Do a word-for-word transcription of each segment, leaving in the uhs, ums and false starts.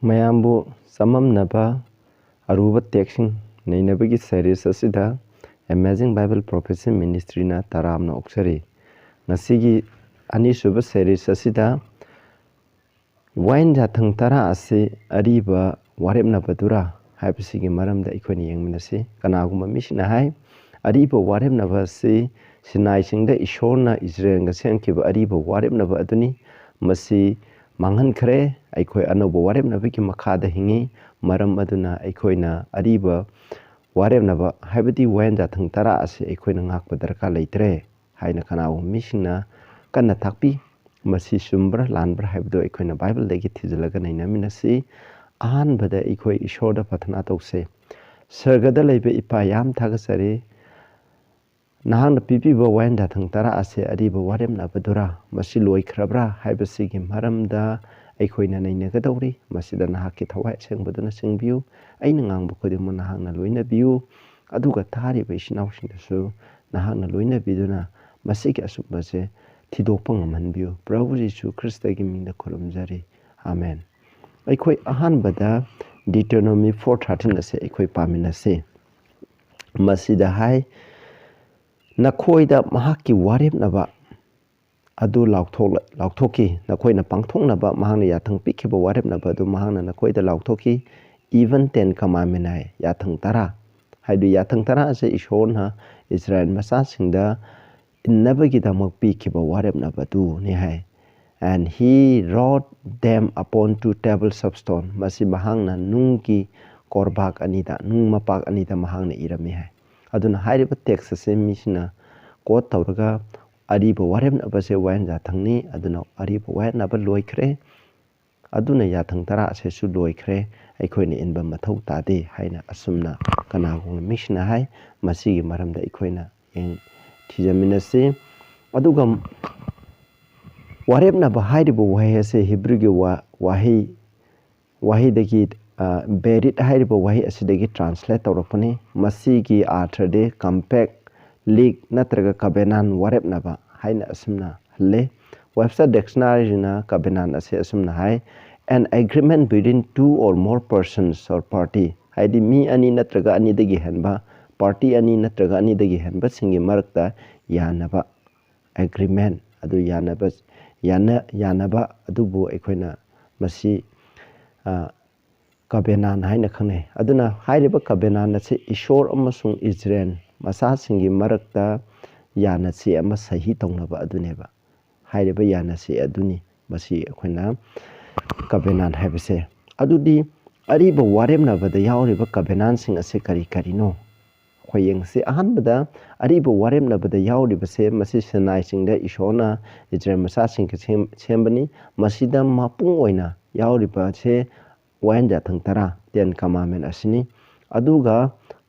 ꯃꯌꯥꯝꯕꯨ ꯆꯃꯝꯅꯕ ꯑꯔꯨꯕ ꯇꯦꯛꯁꯁꯤꯡ ꯅꯩꯅꯕꯒꯤ ꯁꯦꯔꯤꯁ ꯑꯁꯤꯗ Amazing Bible Prophecy Ministryꯅ ꯇꯔꯥꯝꯅ ꯑꯣꯛꯆꯔꯤ꯫ ꯉꯁꯤꯒꯤ ꯑꯅꯤꯁꯨꯕ ꯁꯦꯔꯤꯁ ꯑꯁꯤꯗ ꯋꯥꯌꯦꯟ ꯌꯥꯊꯪ ꯇꯔꯥ ꯑꯁꯤ ꯑꯔꯤꯕ ꯋꯥꯔꯦꯞꯅꯕꯗꯨꯔꯥ ꯍꯥꯏꯕꯁꯤꯒꯤ ꯃꯔꯝꯗ ꯑꯩꯈꯣꯏꯅ ꯌꯦꯡꯃꯤꯟꯅꯁꯤ꯫ ꯀꯅꯥꯒꯨꯝꯕ ꯃꯤꯁꯤꯡꯅ ꯍꯥꯏ, ꯑꯔꯤꯕ ꯋꯥꯔꯦꯞꯅꯕ ꯑꯁꯤ ꯁꯤꯅꯥꯏꯁꯤꯡꯗ ꯏꯁꯣꯔꯅ ꯏꯖꯔꯦꯜꯒ ꯁꯦꯝꯈꯤꯕ ꯑꯔꯤꯕ ꯋꯥꯔꯦꯞꯅꯕ ꯑꯗꯨꯅꯤ꯫ ꯃꯁꯤ ꯃꯥꯡꯍꯟꯈ꯭ꯔꯦ꯫ ꯑꯩꯈꯣꯏ ꯑꯅꯧꯕ ꯋꯥꯔꯦꯞꯅꯕꯒꯤ ꯃꯈꯥꯗ ꯍꯤꯡꯉꯤ꯫ ꯃꯔꯝ ꯑꯗꯨꯅ ꯑꯩꯈꯣꯏꯅ ꯑꯔꯤꯕ ꯋꯥꯔꯦꯞꯅꯕ, ꯍꯥꯏꯕꯗꯤ ꯋꯥꯌꯦꯟ ꯌꯥꯊꯪ ꯇꯔꯥ ꯑꯁꯤ ꯑꯩꯈꯣꯏꯅ ꯉꯥꯛꯄ ꯗꯔꯀꯥꯔ ꯂꯩꯇ꯭ꯔꯦ ꯍꯥꯏꯅ ꯀꯅꯥꯒꯨꯝꯕ ꯃꯤꯁꯤꯡꯅ ꯀꯟꯅ ꯇꯥꯛꯄꯤ꯫ ꯃꯁꯤ ꯆꯨꯝꯕ꯭ꯔꯥ ꯂꯥꯟꯕ꯭ꯔꯥ ꯍꯥꯏꯕꯗꯨ ꯑꯩꯈꯣꯏꯅ ꯕꯥꯏꯕꯜꯗꯒꯤ ꯊꯤꯖꯤꯜꯂꯒ ꯅꯩꯅꯃꯤꯟꯅꯁꯤ꯫ ꯑꯍꯥꯟꯕꯗ ꯑꯩꯈꯣꯏ ꯏꯁꯣꯔꯗ ꯄ꯭ꯔꯊꯅꯥ ꯇꯧꯁꯦ꯫ ꯁꯔꯒꯗ ꯂꯩꯕ ꯏꯄꯥ, ꯌꯥꯝ ꯊꯥꯒꯠꯆꯔꯤ꯫ ꯅꯍꯥꯛꯅ ꯄꯤꯕꯤꯕ ꯋꯥꯌꯦꯟ ꯌꯥꯊꯪ ꯇꯔꯥ ꯑꯁꯤ ꯑꯔꯤꯕ ꯋꯥꯔꯦꯞꯅꯕꯗꯨꯔꯥ? ꯃꯁꯤ ꯂꯣꯏꯈ꯭ꯔꯕ꯭ꯔꯥ ꯍꯥꯏꯕꯁꯤꯒꯤ ꯃꯔꯝꯗ ꯑꯩꯈꯣꯏꯅ ꯅꯩꯅꯒꯗꯧꯔꯤ꯫ ꯃꯁꯤꯗ ꯅꯍꯥꯛꯀꯤ ꯊꯋꯥꯏ ꯑꯁꯦꯡꯕꯗꯨꯅ ꯆꯤꯡꯕꯤꯌꯨ꯫ ꯑꯩꯅ ꯉꯥꯡꯕ ꯈꯨꯗꯤꯡꯃꯛ ꯅꯍꯥꯛꯅ ꯂꯣꯏꯅꯕꯤꯌꯨ꯫ ꯑꯗꯨꯒ ꯇꯥꯔꯤꯕ ꯏꯆꯤꯟ ꯏꯅꯥꯎꯁꯤꯡꯗꯁꯨ ꯅꯍꯥꯛꯅ ꯂꯣꯏꯅꯕꯤꯗꯨꯅ ꯃꯁꯤꯒꯤ ꯑꯆꯨꯝꯕꯁꯦ ꯊꯤꯗꯣꯛꯄ ꯉꯝꯍꯟꯕꯤꯌꯨ꯫ ꯄ꯭ꯔꯚꯨ ꯖꯤꯁꯨ ꯈ꯭ꯔꯤꯁꯇꯒꯤ ꯃꯤꯡꯗ ꯈꯨꯔꯨꯝꯖꯔꯤ꯫ ꯑꯥꯃꯦꯟ꯫ ꯑꯩꯈꯣꯏ ꯑꯍꯥꯟꯕꯗ Deuteronomy four thirteen ꯑꯁꯦ ꯑꯩꯈꯣꯏ ꯄꯥꯃꯤꯟꯅꯁꯤ꯫ ꯃꯁꯤꯗ ꯍꯥꯏ, "ꯅꯈꯣꯏꯗ ꯃꯍꯥꯛꯀꯤ ꯋꯥꯔꯦꯞꯅꯕ ꯑꯗꯨ ꯂꯥꯎꯊꯣꯛꯂ-, ꯂꯥꯎꯊꯣꯛꯈꯤ꯫ ꯅꯈꯣꯏꯅ ꯄꯥꯡꯊꯣꯛꯅꯕ ꯃꯍꯥꯛꯅ ꯌꯥꯊꯪ ꯄꯤꯈꯤꯕ ꯋꯥꯔꯦꯞꯅꯕ ꯑꯗꯨ ꯃꯍꯥꯛꯅ ꯅꯈꯣꯏꯗ ꯂꯥꯎꯊꯣꯛꯈꯤ꯫ Even ten commandment" ꯍꯥꯏ, ꯌꯥꯊꯪ ꯇꯔꯥ꯫ ꯍꯥꯏꯗꯤ ꯌꯥꯊꯪ ꯇꯔꯥ ꯑꯁꯦ ꯏꯁꯣꯔꯅ ꯏꯁꯔꯥꯌꯦꯜ ꯃꯆꯥꯁꯤꯡꯗ ꯏꯟꯅꯕꯒꯤꯗꯃꯛ ꯄꯤꯈꯤꯕ ꯋꯥꯔꯦꯞꯅꯕ ꯑꯗꯨꯅꯤ ꯍꯥꯏ꯫ "And he wrote them upon two tables of stone"꯫ ꯃꯁꯤ ꯃꯍꯥꯛꯅ ꯅꯨꯡꯒꯤ ꯀꯣꯔꯕꯥꯛ ꯑꯅꯤꯗ, ꯅꯨꯡ ꯃꯄꯥꯛ ꯑꯅꯤꯗ ꯃꯍꯥꯛꯅ ꯏꯔꯝꯃꯤ ꯍꯥꯏ꯫ ꯑꯗꯨꯅ ꯍꯥꯏꯔꯤꯕ ꯇꯦꯛꯁ ꯑꯁꯤ ꯃꯤꯁꯤꯡꯅ ꯀꯣꯠ ꯇꯧꯔꯒ ꯑꯔꯤꯕ ꯋꯥꯔꯦꯞꯅꯕꯁꯦ ꯋꯥꯌꯦꯟ ꯌꯥꯊꯪꯅꯤ, ꯑꯗꯨꯅ ꯑꯔꯤꯕ ꯋꯥꯌꯦꯟꯅꯕ ꯂꯣꯏꯈ꯭ꯔꯦ, ꯑꯗꯨꯅ ꯌꯥꯊꯪ ꯇꯔꯥ ꯑꯁꯤꯁꯨ ꯂꯣꯏꯈ꯭ꯔꯦ, ꯑꯩꯈꯣꯏꯅ ꯏꯟꯕ ꯃꯊꯧ ꯇꯥꯗꯦ ꯍꯥꯏꯅ ꯑꯁꯨꯝꯅ ꯀꯅꯥꯒꯨꯝꯕ ꯃꯤꯁꯤꯡꯅ ꯍꯥꯏ꯫ ꯃꯁꯤꯒꯤ ꯃꯔꯝꯗ ꯑꯩꯈꯣꯏꯅ ꯌꯦꯡ-, ꯊꯤꯖꯃꯤꯟꯅꯁꯤ꯫ ꯑꯗꯨꯒ ꯋꯥꯔꯦꯞꯅꯕ ꯍꯥꯏꯔꯤꯕ ꯋꯥꯍꯩ ꯑꯁꯤ ꯍꯤꯕ꯭ꯔꯨꯒꯤ ꯋꯥ-, ꯋꯥꯍꯩ, ꯋꯥꯍꯩꯗꯒꯤ, ꯑ, ꯕꯦꯔꯤꯠ ꯍꯥꯏꯔꯤꯕ ꯋꯥꯍꯩ ꯑꯁꯤꯗꯒꯤ ꯇ꯭ꯔꯥꯟꯁꯂꯦꯠ ꯇꯧꯔꯛꯄꯅꯤ꯫ ꯃꯁꯤꯒꯤ ꯑꯥꯔꯊꯗꯤ ꯀꯝꯄꯦꯛ, ꯂꯤꯛ ꯅꯠꯇ꯭ꯔꯒ ꯀꯕꯦꯅꯥꯟ ꯋꯥꯔꯦꯞꯅꯕ ꯍꯥꯏꯅ ꯑꯁꯨꯝꯅ ꯍꯜꯂꯦ꯫ ꯋꯦꯕꯁꯥꯏꯠ ꯗꯤꯛꯁꯅꯥꯔꯤꯁꯤꯅ ꯀꯕꯦꯅꯥꯟ ꯑꯁꯤ ꯑꯁꯨꯝꯅ ꯍꯥꯏ, an agreement between two or more persons or party, ꯍꯥꯏꯗꯤ ꯃꯤ ꯑꯅꯤ ꯅꯠꯇ꯭ꯔꯒ ꯑꯅꯤꯗꯒꯤ ꯍꯦꯟꯕ, ꯄꯥꯔꯇꯤ ꯑꯅꯤ ꯅꯠꯇ꯭ꯔꯒ ꯑꯅꯤꯗꯒꯤ ꯍꯦꯟꯕꯁꯤꯡꯒꯤ ꯃꯔꯛꯇ ꯌꯥꯅꯕ, ꯑꯦꯒ꯭ꯔꯤꯃꯦꯟ ꯑꯗꯨ ꯌꯥꯅꯕ, ꯌꯥꯅ-, ꯌꯥꯅꯕ ꯑꯗꯨꯕꯨ ꯑꯩꯈꯣꯏꯅ ꯃꯁꯤ, ꯑ, ꯀꯕꯦꯅꯥꯟ ꯍꯥꯏꯅ ꯈꯪꯅꯩ꯫ ꯑꯗꯨꯅ ꯍꯥꯏꯔꯤꯕ ꯀꯕꯦꯅꯥꯟ ꯑꯁꯤ ꯏꯁꯣꯔ ꯑꯃꯁꯨꯡ ꯏꯖꯔꯦꯜ ꯃꯆꯥꯁꯤꯡꯒꯤ ꯃꯔꯛꯇ ꯌꯥꯅꯁꯦ ꯑꯃ ꯁꯍꯤ ꯇꯧꯅꯕ ꯑꯗꯨꯅꯦꯕ꯫ ꯍꯥꯏꯔꯤꯕ ꯌꯥꯅꯁꯦ ꯑꯗꯨꯅꯤ ꯃꯁꯤ ꯑꯩꯈꯣꯏꯅ ꯀꯕꯦꯅꯥꯟ ꯍꯥꯏꯕꯁꯦ꯫ ꯑꯗꯨꯗꯤ ꯑꯔꯤꯕ ꯋꯥꯔꯦꯞꯅꯕꯗ ꯌꯥꯎꯔꯤꯕ ꯀꯕꯦꯅꯥꯟꯁꯤꯡ ꯑꯁꯤ ꯀꯔꯤ ꯀꯔꯤꯅꯣ? ꯑꯩꯈꯣꯏ ꯌꯦꯡꯁꯤ꯫ ꯑꯍꯥꯟꯕꯗ ꯑꯔꯤꯕ ꯋꯥꯔꯦꯞꯅꯕꯗ ꯌꯥꯎꯔꯤꯕꯁꯦ ꯃꯁꯤ ꯁꯤꯅꯥꯏ ꯆꯤꯡꯗ ꯏꯁꯣꯔꯅ ꯏꯖꯔꯦꯜ ꯃꯆꯥꯁꯤꯡꯒꯤ ꯁꯦꯝ-, ꯁꯦꯝꯕꯅꯤ꯫ ꯃꯁꯤꯗ ꯃꯄꯨꯡ ꯑꯣꯏꯅ ꯌꯥꯎꯔꯤꯕꯁꯦ ꯋꯥꯍꯦꯟ ꯌꯥꯊꯪ ꯇꯔꯥ, Ten Commandment ꯑꯁꯤꯅꯤ꯫ ꯑꯗꯨꯒ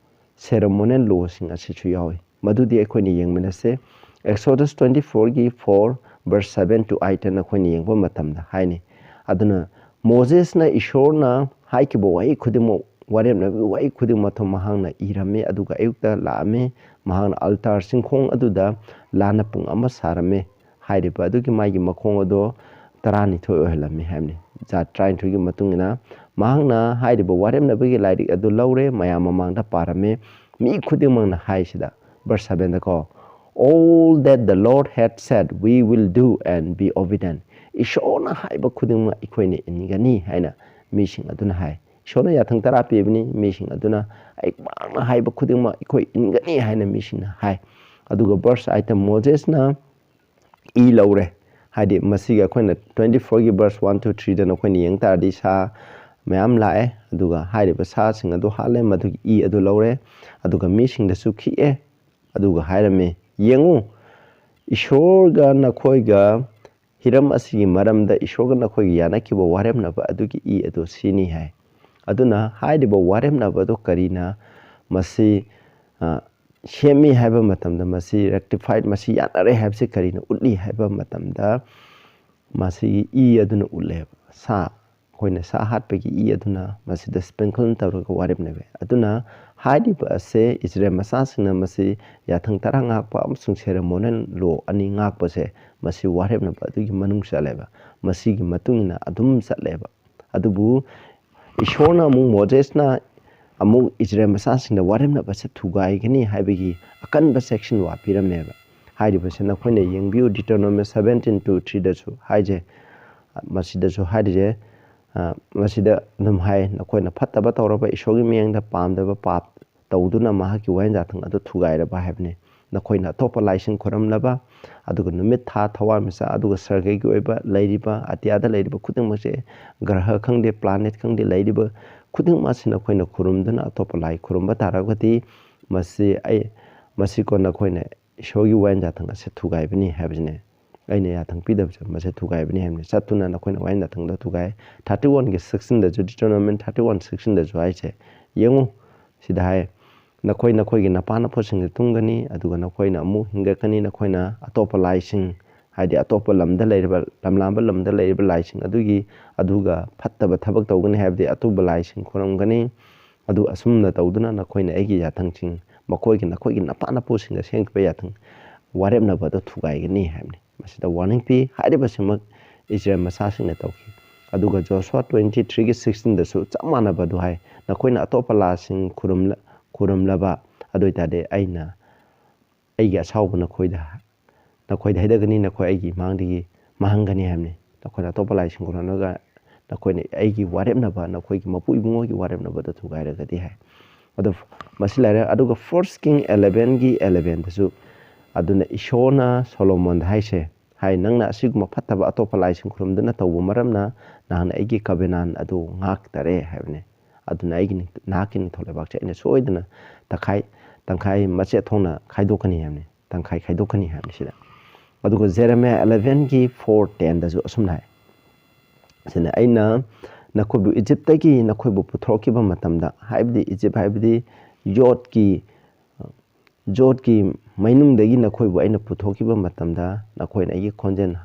ceremonial lawꯁꯤꯡ ꯑꯁꯤꯁꯨ ꯌꯥꯎꯏ꯫ ꯃꯗꯨꯗꯤ ꯑꯩꯈꯣꯏꯅ ꯌꯦꯡꯃꯤꯟꯅꯁꯦ꯫ Exodus twenty fourꯒꯤ four verse seven to eight ꯑꯩꯈꯣꯏꯅ ꯌꯦꯡꯕ ꯃꯇꯝꯗ ꯍꯥꯏꯅꯤ꯫ ꯑꯗꯨꯅ ꯃꯣꯖꯦꯁꯅ ꯏꯁꯣꯔꯅ ꯍꯥꯏꯈꯤꯕ ꯋꯥꯍꯩ ꯈꯨꯗꯤꯡꯃꯛ, ꯋꯥꯔꯦꯞꯅꯕꯒꯤ ꯋꯥꯍꯩ ꯈꯨꯗꯤꯡꯃꯛꯇꯣ ꯃꯍꯥꯛꯅ ꯏꯔꯝꯃꯤ, ꯑꯗꯨꯒ ꯑꯌꯨꯛꯇ ꯂꯥꯛꯑꯝꯃꯤ꯫ ꯃꯍꯥꯛꯅ altar ꯆꯤꯡꯈꯣꯡ ꯑꯗꯨꯗ ꯂꯥꯟꯅ ꯄꯨꯡ ꯑꯃ ꯁꯥꯔꯝꯃꯤ꯫ ꯍꯥꯏꯔꯤꯕ ꯑꯗꯨꯒꯤ ꯃꯥꯒꯤ ꯃꯈꯣꯡ ꯑꯗꯣ ꯇꯔꯥꯅꯤꯊꯣꯏ ꯑꯣꯏꯍꯜꯂꯝꯃꯤ ꯍꯥꯏꯕꯅꯤ꯫ ꯖꯥꯠ ꯇꯔꯥꯅꯤꯊꯣꯏꯒꯤ ꯃꯇꯨꯡ ꯏꯟꯅ ꯃꯍꯥꯛꯅ ꯍꯥꯏꯔꯤꯕ ꯋꯥꯔꯦꯞꯅꯕꯒꯤ ꯂꯥꯏꯔꯤꯛ ꯑꯗꯨ ꯂꯧꯔꯦ, ꯃꯌꯥꯝ ꯃꯃꯥꯡꯗ ꯄꯥꯔꯝꯃꯤ꯫ ꯃꯤ ꯈꯨꯗꯤꯡꯃꯛꯅ ꯍꯥꯏꯁꯤꯗ, verse sevenꯗꯀꯣ, "All that the Lord had said we will do and be obedient." ꯏꯁꯣꯔꯅ ꯍꯥꯏꯕ ꯈꯨꯗꯤꯡꯃꯛ ꯑꯩꯈꯣꯏꯅ ꯏꯟꯒꯅꯤ ꯍꯥꯏꯅ ꯃꯤꯁꯤꯡ ꯑꯗꯨꯅ ꯍꯥꯏ꯫ ꯏꯁꯣꯔꯅ ꯌꯥꯊꯪ ꯇꯔꯥ ꯄꯤꯕꯅꯤ, ꯃꯤꯁꯤꯡ ꯑꯗꯨꯅ ꯑꯩ ꯃꯍꯥꯛꯅ ꯍꯥꯏꯕ ꯈꯨꯗꯤꯡꯃꯛ ꯑꯩꯈꯣꯏ ꯏꯟꯒꯅꯤ ꯍꯥꯏꯅ ꯃꯤꯁꯤꯡꯅ ꯍꯥꯏ꯫ ꯑꯗꯨꯒ verse eightꯇ ꯃꯣꯖꯦꯁꯅ ꯏ ꯂꯧꯔꯦ꯫ ꯍꯥꯏꯗꯤ ꯃꯁꯤꯒꯤ ꯑꯩꯈꯣꯏꯅ twenty fourꯒꯤ verse one to threeꯗ ꯅꯈꯣꯏꯅ ꯌꯦꯡ ꯇꯥꯔꯗꯤ ꯁꯥ ꯃꯌꯥꯝ ꯂꯥꯛꯑꯦ, ꯑꯗꯨꯒ ꯍꯥꯏꯔꯤꯕ ꯁꯥꯁꯤꯡ ꯑꯗꯨ ꯍꯥꯠꯂꯦ, ꯃꯗꯨꯒꯤ ꯏ ꯑꯗꯨ ꯂꯧꯔꯦ, ꯑꯗꯨꯒ ꯃꯤꯁꯤꯡꯗꯁꯨ ꯈꯤꯛꯑꯦ, ꯑꯗꯨꯒ ꯍꯥꯏꯔꯝꯃꯤ, "ꯌꯦꯡꯉꯨ, ꯏꯁꯣꯔꯒ ꯅꯈꯣꯏꯒ ꯍꯤꯔꯝ ꯑꯁꯤꯒꯤ ꯃꯔꯝꯗ ꯏꯁꯣꯔꯒ ꯅꯈꯣꯏꯒ ꯌꯥꯅꯈꯤꯕ ꯋꯥꯔꯦꯞꯅꯕ ꯑꯗꯨꯒꯤ ꯏ ꯑꯗꯨ ꯁꯤꯅꯤ" ꯍꯥꯏ꯫ ꯑꯗꯨꯅ ꯍꯥꯏꯔꯤꯕ ꯋꯥꯔꯦꯞꯅꯕ ꯑꯗꯨ ꯀꯔꯤꯅ ꯃꯁꯤ, ꯑ, ꯁꯦꯝꯃꯤ ꯍꯥꯏꯕ ꯃꯇꯝꯗ ꯃꯁꯤ rectified, ꯃꯁꯤ ꯌꯥꯅꯔꯦ ꯍꯥꯏꯕꯁꯤ ꯀꯔꯤꯅ ꯎꯠꯂꯤ ꯍꯥꯏꯕ ꯃꯇꯝꯗ ꯃꯁꯤꯒꯤ ꯏ ꯑꯗꯨꯅ ꯎꯠꯂꯦꯕ꯫ ꯁꯥ, ꯑꯩꯈꯣꯏꯅ ꯁꯥ ꯍꯥꯠꯄꯒꯤ ꯏ ꯑꯗꯨꯅ ꯃꯁꯤꯗ sprinkle ꯇꯧꯔꯒ ꯋꯥꯔꯦꯞꯅꯕ꯫ ꯑꯗꯨꯅ ꯍꯥꯏꯔꯤꯕ ꯑꯁꯦ ꯏꯖꯔꯦꯜ ꯃꯆꯥꯁꯤꯡꯅ ꯃꯁꯤ ꯌꯥꯊꯪ ꯇꯔꯥ ꯉꯥꯛꯄ ꯑꯃꯁꯨꯡ ceremonial law ꯑꯅꯤ ꯉꯥꯛꯄꯁꯦ, ꯃꯁꯤ ꯋꯥꯔꯦꯞꯅꯕ ꯑꯗꯨꯒꯤ ꯃꯅꯨꯡ ꯆꯜꯂꯦꯕ, ꯃꯁꯤꯒꯤ ꯃꯇꯨꯡ ꯏꯟꯅ ꯑꯗꯨꯝ ꯆꯠꯂꯦꯕ꯫ ꯑꯗꯨꯕꯨ ꯏꯁꯣꯔꯅ ꯑꯃꯨꯛ ꯃꯣꯖꯦꯁꯅ ꯑꯃꯨꯛ ꯏꯖꯔꯦꯜ ꯃꯆꯥꯁꯤꯡꯗ ꯋꯥꯔꯦꯞꯅꯕꯁꯦ ꯊꯨꯒꯥꯏꯒꯅꯤ ꯍꯥꯏꯕꯒꯤ ꯑꯀꯟꯕ ꯆꯦꯛꯁꯤꯟꯋꯥ ꯄꯤꯔꯝꯃꯦꯕ꯫ ꯍꯥꯏꯔꯤꯕꯁꯦ ꯅꯈꯣꯏꯅ ꯌꯦꯡꯕꯤꯌꯨ, Deuteronomy seventeen two threeꯗꯁꯨ ꯍꯥꯏꯖꯩ, ꯃꯁꯤꯗꯁꯨ ꯍꯥꯏꯔꯤꯁꯦ, ꯑ, ꯃꯁꯤꯗ ꯑꯗꯨꯝ ꯍꯥꯏ, "ꯅꯈꯣꯏꯅ ꯐꯠꯇꯕ ꯇꯧꯔꯕ, ꯏꯁꯣꯔꯒꯤ ꯃꯤꯠꯌꯦꯡꯗ ꯄꯥꯝꯗꯕ ꯄꯥꯞ ꯇꯧꯗꯨꯅ ꯃꯍꯥꯛꯀꯤ ꯋꯥꯌꯦꯜ ꯌꯥꯊꯪ ꯑꯗꯨ ꯊꯨꯒꯥꯏꯔꯕ" ꯍꯥꯏꯕꯅꯤ꯫ "ꯅꯈꯣꯏꯅ ꯑꯇꯣꯞꯄ ꯂꯥꯏꯁꯤꯡ ꯈꯨꯔꯨꯝꯂꯕ, ꯑꯗꯨꯒ ꯅꯨꯃꯤꯠ, ꯊꯥ, ꯊꯋꯥꯟꯃꯤꯆꯥꯛ, ꯑꯗꯨꯒ ꯁꯔꯒꯒꯤ ꯑꯣꯏꯕ ꯂꯩꯔꯤꯕ, ꯑꯇꯤꯌꯥꯗ ꯂꯩꯔꯤꯕ ꯈꯨꯗꯤꯡꯃꯛꯁꯦ, ꯒ꯭ꯔꯍ ꯈꯪꯗꯦ, planet ꯈꯪꯗꯦ, ꯂꯩꯔꯤꯕ ꯈꯨꯗꯤꯡꯃꯛ ꯑꯁꯤ ꯅꯈꯣꯏꯅ ꯈꯨꯔꯨꯝꯗꯨꯅ ꯑꯇꯣꯞꯄ ꯂꯥꯏ ꯈꯨꯔꯨꯝꯕ ꯇꯥꯔꯒꯗꯤ, ꯃꯁꯤ ꯑꯩ, ꯃꯁꯤꯀꯣ ꯅꯈꯣꯏꯅ ꯏꯁꯣꯔꯒꯤ ꯋꯥꯌꯦꯜ ꯌꯥꯊꯪ ꯑꯁꯤ ꯊꯨꯒꯥꯏꯕꯅꯤ" ꯍꯥꯏꯕꯁꯤꯅꯦ꯫ "ꯑꯩꯅ ꯌꯥꯊꯪ ꯄꯤꯗꯕꯁꯦ ꯃꯁꯤ ꯊꯨꯒꯥꯏꯕꯅꯤ" ꯍꯥꯏꯕꯅꯤ꯫ "ꯆꯠꯇꯨꯅ ꯅꯈꯣꯏꯅ ꯋꯥꯌꯦꯜ ꯌꯥꯊꯪꯗꯣ ꯊꯨꯒꯥꯏ"꯫ Thirty oneꯒꯤ sixteenꯗꯁꯨ, Deuteronomy thirty one sixteenꯗꯁꯨ ꯍꯥꯏꯁꯦ, ꯌꯦꯡꯉꯨ, ꯁꯤꯗ ꯍꯥꯏ, "ꯅꯈꯣꯏ ꯅꯈꯣꯏꯒꯤ ꯅꯄꯥ ꯅꯄꯨꯁꯤꯡꯗ ꯇꯨꯝꯒꯅꯤ, ꯑꯗꯨꯒ ꯅꯈꯣꯏꯅ ꯑꯃꯨꯛ ꯍꯤꯡꯒꯠꯀꯅꯤ, ꯅꯈꯣꯏꯅ ꯑꯇꯣꯞꯄ ꯂꯥꯏꯁꯤꯡ", ꯍꯥꯏꯗꯤ ꯑꯇꯣꯞꯄ ꯂꯝꯗ ꯂꯩꯔꯤꯕ, ꯂꯝꯂꯥꯟꯕ ꯂꯝꯗ ꯂꯩꯔꯤꯕ ꯂꯥꯏꯁꯤꯡ ꯑꯗꯨꯒꯤ, ꯑꯗꯨꯒ ꯐꯠꯇꯕ ꯊꯕꯛ ꯇꯧꯒꯅꯤ, ꯍꯥꯏꯕꯗꯤ ꯑꯇꯣꯞꯄ ꯂꯥꯏꯁꯤꯡ ꯈꯨꯔꯨꯝꯒꯅꯤ꯫ ꯑꯗꯨ ꯑꯁꯨꯝꯅ ꯇꯧꯗꯨꯅ ꯅꯈꯣꯏꯅ ꯑꯩꯒꯤ ꯌꯥꯊꯪꯁꯤꯡ, ꯃꯈꯣꯏꯒꯤ, ꯅꯈꯣꯏꯒꯤ ꯅꯄꯥ ꯅꯄꯨꯁꯤꯡꯗ ꯁꯦꯝꯈꯤꯕ ꯌꯥꯊꯪ ꯋꯥꯔꯦꯞꯅꯕ ꯑꯗꯨ ꯊꯨꯒꯥꯏꯒꯅꯤ ꯍꯥꯏꯕꯅꯤ꯫ ꯃꯁꯤꯗ warning ꯄꯤ꯫ ꯍꯥꯏꯔꯤꯕꯁꯤꯃꯛ ꯏꯖꯔꯦꯜ ꯃꯆꯥꯁꯤꯡꯅ ꯇꯧꯈꯤ꯫ ꯑꯗꯨꯒ ꯖꯣꯁꯨꯋꯥ twenty threeꯒꯤ sixteenꯗꯁꯨ ꯆꯞ ꯃꯥꯟꯅꯕ ꯑꯗꯨ ꯍꯥꯏ, "ꯅꯈꯣꯏꯅ ꯑꯇꯣꯞꯄ ꯂꯥꯏꯁꯤꯡ ꯈꯨꯔꯨꯝꯂ-, ꯈꯨꯔꯨꯝꯂꯕ ꯑꯗꯨ ꯑꯣꯏꯇꯥꯔꯗꯤ ꯑꯩꯅ, ꯑꯩꯒꯤ ꯑꯁꯥꯎꯕ ꯅꯈꯣꯏꯗ, ꯅꯈꯣꯏꯗ ꯍꯩꯊꯒꯅꯤ, ꯅꯈꯣꯏ ꯑꯩꯒꯤ ꯏꯃꯥꯡꯗꯒꯤ ꯃꯥꯡꯒꯅꯤ" ꯍꯥꯏꯕꯅꯤ꯫ "ꯅꯈꯣꯏꯅ ꯑꯇꯣꯞꯄ ꯂꯥꯏꯁꯤꯡ ꯈꯨꯔꯨꯝꯂꯒ ꯅꯈꯣꯏꯅ ꯑꯩꯒꯤ ꯋꯥꯔꯦꯞꯅꯕ, ꯅꯈꯣꯏꯒꯤ ꯃꯄꯨ ꯏꯕꯨꯡꯉꯣꯒꯤ ꯋꯥꯔꯦꯞꯅꯕꯗ ꯊꯨꯒꯥꯏꯔꯒꯗꯤ" ꯍꯥꯏ꯫ ꯑꯗꯨ ꯃꯁꯤ ꯂꯩꯔꯦ꯫ ꯑꯗꯨꯒ First King elevenꯒꯤ elevenꯗꯁꯨ, ꯑꯗꯨꯅ ꯏꯁꯣꯔꯅ ꯁꯣꯂꯣꯃꯣꯟꯗ ꯍꯥꯏꯁꯦ, ꯍꯥꯏ, "ꯅꯪꯅ ꯑꯁꯤꯒꯨꯝꯕ ꯐꯠꯇꯕ ꯑꯇꯣꯞꯄ ꯂꯥꯏꯁꯤꯡ ꯈꯨꯔꯨꯝꯗꯨꯅ ꯇꯧꯕ ꯃꯔꯝꯅ ꯅꯍꯥꯛꯅ ꯑꯩꯒꯤ covenant ꯑꯗꯨ ꯉꯥꯛꯇꯔꯦ" ꯍꯥꯏꯕꯅꯤ꯫ "ꯑꯗꯨꯅ ꯑꯩꯒꯤ ꯅꯤꯡ-, ꯅꯍꯥꯛꯀꯤ ꯅꯤꯡꯊꯧ ꯂꯩꯕꯥꯛꯁꯦ ꯑꯩꯅ ꯁꯣꯏꯗꯅ ꯇꯪꯈꯥꯏ, ꯇꯪꯈꯥꯏ ꯃꯆꯦꯠ ꯊꯣꯛꯅ ꯈꯥꯏꯗꯣꯛꯀꯅꯤ" ꯍꯥꯏꯕꯅꯤ, "ꯇꯪꯈꯥꯏ ꯈꯥꯏꯗꯣꯛꯀꯅꯤ" ꯍꯥꯏꯕꯅꯤ ꯁꯤꯗ꯫ ꯑꯗꯨꯒ Jeremiah elevenꯒꯤ four tenꯗꯁꯨ ꯑꯁꯨꯝꯅ ꯍꯥꯏ, ꯁꯤꯅ, "ꯑꯩꯅ ꯅꯈꯣꯏꯕꯨ ꯏꯖꯤꯞꯇꯒꯤ ꯅꯈꯣꯏꯕꯨ ꯄꯨꯊꯣꯛꯈꯤꯕ ꯃꯇꯝꯗ", ꯍꯥꯏꯕꯗꯤ ꯏꯖꯤꯞ ꯍꯥꯏꯕꯗꯤ ꯌꯣꯠꯀꯤ, ꯌꯣꯠꯀꯤ ꯃꯩꯅꯨꯡꯗꯒꯤ ꯅꯈꯣꯏꯕꯨ ꯑꯩꯅ ꯄꯨꯊꯣꯛꯈꯤꯕ ꯃꯇꯝꯗ, ꯅꯈꯣꯏꯅ ꯑꯩꯒꯤ ꯈꯣꯟꯖꯦꯜ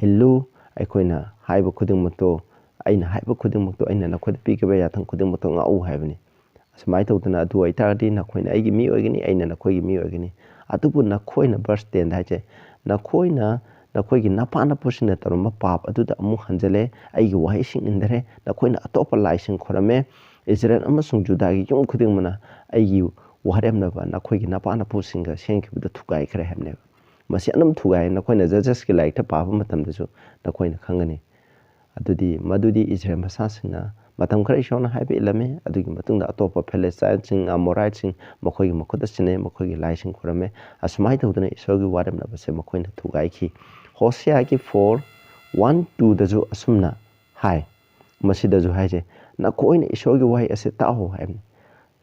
ꯏꯜꯂꯨ, ꯑꯩꯈꯣꯏꯅ ꯍꯥꯏꯕ ꯈꯨꯗꯤꯡꯃꯛꯇꯣ, ꯑꯩꯅ ꯍꯥꯏꯕ ꯈꯨꯗꯤꯡꯃꯛꯇꯣ, ꯑꯩꯅ ꯅꯈꯣꯏꯗ ꯄꯤꯈꯤꯕ ꯌꯥꯊꯪ ꯈꯨꯗꯤꯡꯃꯛꯇꯣ ꯉꯥꯛꯎ ꯍꯥꯏꯕꯅꯤ꯫ ꯁꯨꯃꯥꯏꯅ ꯇꯧꯗꯅ, ꯑꯗꯨ ꯑꯣꯏꯇꯥꯔꯗꯤ ꯅꯈꯣꯏꯅ ꯑꯩꯒꯤ ꯃꯤ ꯑꯣꯏꯒꯅꯤ, ꯑꯩꯅ ꯅꯈꯣꯏꯒꯤ ꯃꯤ ꯑꯣꯏꯒꯅꯤ꯫ ꯑꯗꯨꯕꯨ ꯅꯈꯣꯏꯅ, verse ten ꯗ ꯍꯥꯏꯁꯦ, ꯅꯈꯣꯏꯅ ꯅꯈꯣꯏꯒꯤ ꯅꯄꯥ ꯅꯄꯨꯁꯤꯡꯅ ꯇꯧꯔꯝꯕ ꯄꯥꯞ ꯑꯗꯨꯗ ꯑꯃꯨꯛ ꯍꯟꯖꯤꯜꯂꯦ, ꯑꯩꯒꯤ ꯋꯥꯍꯩꯁꯤꯡ ꯏꯟꯗꯔꯦ, ꯅꯈꯣꯏꯅ ꯑꯇꯣꯞꯄ ꯂꯥꯏꯁꯤꯡ ꯈꯣꯏꯔꯝꯃꯦ꯫ ꯏꯁꯔꯥꯌꯦꯜ ꯑꯃꯁꯨꯡ ꯖꯨꯗꯥꯒꯤ ꯌꯨꯝ ꯈꯨꯗꯤꯡꯃꯛꯅ ꯑꯩꯒꯤ ꯋꯥꯔꯦꯝꯅꯕ ꯅꯈꯣꯏꯒꯤ ꯅꯄꯥ ꯅꯄꯨꯁꯤꯡꯒ ꯁꯦꯝꯈꯤꯕꯗꯨ ꯊꯨꯒꯥꯏꯈ꯭ꯔꯦ ꯍꯥꯏꯕꯅꯦꯕ꯫ ꯃꯁꯤ ꯑꯗꯨꯝ ꯊꯨꯒꯥꯏ꯫ ꯅꯈꯣꯏꯅ Judges ꯀꯤ ꯂꯥꯏꯔꯤꯛꯇ ꯄꯥꯕ ꯃꯇꯝꯗꯁꯨ ꯅꯈꯣꯏꯅ ꯈꯪꯒꯅꯤ꯫ ꯑꯗꯨꯗꯤ ꯃꯗꯨꯗꯤ ꯏꯁꯔꯥꯌꯦꯜ ꯃꯆꯥꯁꯤꯡꯅ ꯃꯇꯝ ꯈꯔ ꯏꯁꯣꯔꯅ ꯍꯥꯏꯕ ꯏꯜꯂꯝꯃꯤ꯫ ꯑꯗꯨꯒꯤ ꯃꯇꯨꯡꯗ ꯑꯇꯣꯞꯄ ꯐꯤꯂꯤꯁꯇꯥꯏꯟꯁꯤꯡ, ꯑꯃꯣꯔꯥꯏꯠꯁꯤꯡ ꯃꯈꯣꯏꯒꯤ ꯃꯈꯨꯠꯇ ꯁꯤꯟꯅꯩ, ꯃꯈꯣꯏꯒꯤ ꯂꯥꯏꯁꯤꯡ ꯈꯨꯔꯝꯃꯦ꯫ ꯑꯁꯨꯃꯥꯏꯅ ꯇꯧꯗꯅ ꯏꯁꯣꯔꯒꯤ ꯋꯥꯔꯦꯝꯅꯕꯁꯦ ꯃꯈꯣꯏꯅ ꯊꯨꯒꯥꯏꯈꯤ꯫ ꯍꯣꯁꯤꯌꯥꯒꯤ four one two ꯗꯁꯨ ꯑꯁꯨꯝꯅ ꯍꯥꯏ, ꯃꯁꯤꯗꯁꯨ ꯍꯥꯏꯁꯦ, "ꯅꯈꯣꯏꯅ ꯏꯁꯣꯔꯒꯤ ꯋꯥꯍꯩ ꯑꯁꯤ ꯇꯥꯛꯑꯣ" ꯍꯥꯏꯕꯅꯤ꯫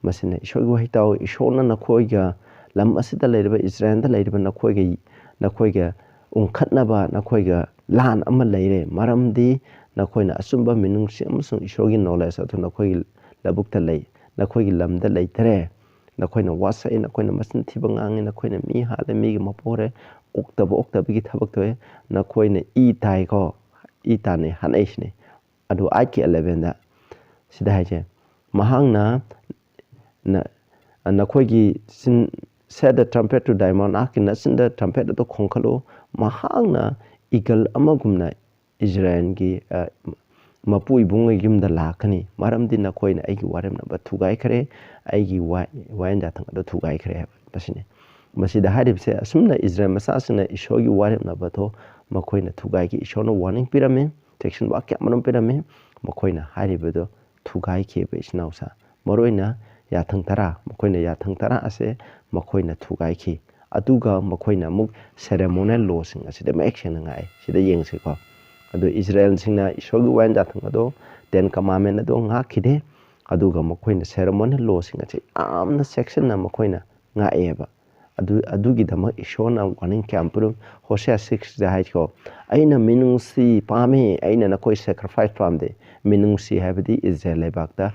ꯃꯁꯤꯅ ꯏꯁꯣꯔꯒꯤ ꯋꯥꯍꯩ ꯇꯥꯛꯑꯣ, ꯏꯁꯣꯔꯅ ꯅꯈꯣꯏꯒ ꯂꯝ ꯑꯁꯤꯗ ꯂꯩꯔꯤꯕ ꯏꯁꯔꯥꯌꯦꯜꯗ ꯂꯩꯔꯤꯕ ꯅꯈꯣꯏꯒ, ꯅꯈꯣꯏꯒ ꯎꯪꯈꯠꯅꯕ ꯅꯈꯣꯏꯒ ꯂꯥꯟ ꯑꯃ ꯂꯩꯔꯦ, ꯃꯔꯝꯗꯤ ꯅꯈꯣꯏꯅ ꯑꯆꯨꯝꯕ ꯃꯤꯅꯨꯡꯁꯤ ꯑꯃꯁꯨꯡ ꯏꯁꯣꯔꯒꯤ knowledge ꯑꯗꯨ ꯅꯈꯣꯏꯒꯤ ꯂꯧꯕꯨꯛꯇ ꯂꯩ, ꯅꯈꯣꯏꯒꯤ ꯂꯝꯗ ꯂꯩꯇꯔꯦ꯫ ꯅꯈꯣꯏꯅ ꯋꯥꯁꯛꯏ, ꯅꯈꯣꯏꯅ ꯃꯆꯤꯟ ꯊꯤꯕ ꯉꯥꯡꯉꯤ, ꯅꯈꯣꯏꯅ ꯃꯤ ꯍꯥꯠꯂꯦ, ꯃꯤꯒꯤ ꯃꯄꯣꯔꯦ, ꯑꯣꯛꯇꯕ ꯑꯣꯛꯇꯕꯒꯤ ꯊꯕꯛ ꯇꯧꯋꯦ, ꯅꯈꯣꯏꯅ ꯏ ꯇꯥꯏꯀꯣ, ꯏ ꯇꯥꯟꯅꯩ, ꯍꯥꯠꯅꯩꯁꯤꯅꯤ꯫ ꯑꯗꯨ eight ꯀꯤ eleven ꯗ ꯁꯤꯗ ꯍꯥꯏꯁꯦ, "ꯃꯍꯥꯛꯅ ꯅ-, ꯅꯈꯣꯏꯒꯤ ꯆꯤꯟ, set the trumpet to thy mouth, ꯅꯍꯥꯛꯀꯤ ꯅꯆꯤꯟꯗ trumpet ꯑꯗꯨ ꯈꯣꯡꯈꯠꯂꯨ, ꯃꯍꯥꯛꯅ eagle ꯑꯃꯒꯨꯝꯅ ꯏꯁꯔꯥꯌꯦꯜꯒꯤ, ꯑ, ꯃꯄꯨ ꯏꯕꯨꯡꯒꯤ ꯌꯨꯝꯗ ꯂꯥꯛꯀꯅꯤ, ꯃꯔꯝꯗꯤ ꯅꯈꯣꯏꯅ ꯑꯩꯒꯤ ꯋꯥꯔꯦꯝꯅꯕ ꯊꯨꯒꯥꯏꯈ꯭ꯔꯦ, ꯑꯩꯒꯤ ꯋꯥ-, ꯋꯥꯌꯦꯟ ꯌꯥꯊꯪ ꯑꯗꯨ ꯊꯨꯒꯥꯏꯈ꯭ꯔꯦ" ꯍꯥꯏꯕ ꯃꯁꯤꯅꯤ꯫ ꯃꯁꯤꯗ ꯍꯥꯏꯔꯤꯕꯁꯦ, ꯑꯁꯨꯝꯅ ꯏꯁꯔꯥꯌꯦꯜ ꯃꯆꯥꯁꯤꯡꯅ ꯏꯁꯣꯔꯒꯤ ꯋꯥꯔꯦꯝꯅꯕꯗꯣ ꯃꯈꯣꯏꯅ ꯊꯨꯒꯥꯏꯈꯤ꯫ ꯏꯁꯣꯔꯅ warning ꯄꯤꯔꯝꯃꯤ, ꯆꯦꯛꯁꯤꯟ ꯋꯥ ꯀꯌꯥ ꯃꯔꯨꯝ ꯄꯤꯔꯝꯃꯤ, ꯃꯈꯣꯏꯅ ꯍꯥꯏꯔꯤꯕꯗꯣ ꯊꯨꯒꯥꯏꯈꯤꯕ ꯏꯆꯤꯟ ꯏꯅꯥꯎꯁꯥ꯫ ꯃꯔꯨꯑꯣꯏꯅ ꯌꯥꯊꯪ ꯇꯔꯥ, ꯃꯈꯣꯏꯅ ꯌꯥꯊꯪ ꯇꯔꯥ ꯑꯁꯦ ꯃꯈꯣꯏꯅ ꯊꯨꯒꯥꯏꯈꯤ꯫ ꯑꯗꯨꯒ ꯃꯈꯣꯏꯅ ꯑꯃꯨꯛ ceremonial law ꯁꯤꯡ ꯑꯁꯤꯗ ꯃꯌꯦꯛ ꯁꯦꯡꯅ ꯉꯥꯛꯑꯦ꯫ ꯁꯤꯗ ꯌꯦꯡꯁꯤꯀꯣ꯫ ꯑꯗꯨ ꯏꯁꯔꯥꯌꯦꯜꯁꯤꯡꯅ ꯏꯁꯣꯔꯒꯤ ꯋꯥꯌꯦꯟ ꯌꯥꯊꯪ ꯑꯗꯣ, ten commandment ꯑꯗꯣ ꯉꯥꯛꯈꯤꯗꯦ꯫ ꯑꯗꯨꯒ ꯃꯈꯣꯏꯅ ceremonial law ꯁꯤꯡ ꯑꯁꯤ ꯌꯥꯝꯅ ꯆꯦꯛꯁꯤꯟꯅ ꯃꯈꯣꯏꯅ ꯉꯥꯛꯑꯦꯕ꯫ ꯑꯗꯨ, ꯑꯗꯨꯒꯤꯗꯃꯛ ꯏꯁꯣꯔꯅ warning ꯀꯌꯥꯝ ꯄꯤꯔꯝ-, ꯍꯣꯁꯤꯌꯥ six ꯗ ꯍꯥꯏꯀꯣ, "ꯑꯩꯅ ꯃꯤꯅꯨꯡꯁꯤ ꯄꯥꯝꯃꯤ, ꯑꯩꯅ ꯅꯈꯣꯏ sacrifice ꯄꯥꯝꯗꯦ"꯫ ꯃꯤꯅꯨꯡꯁꯤ ꯍꯥꯏꯕꯗꯤ ꯏꯁꯔꯥꯌꯦꯜ ꯂꯩꯕꯥꯛꯇ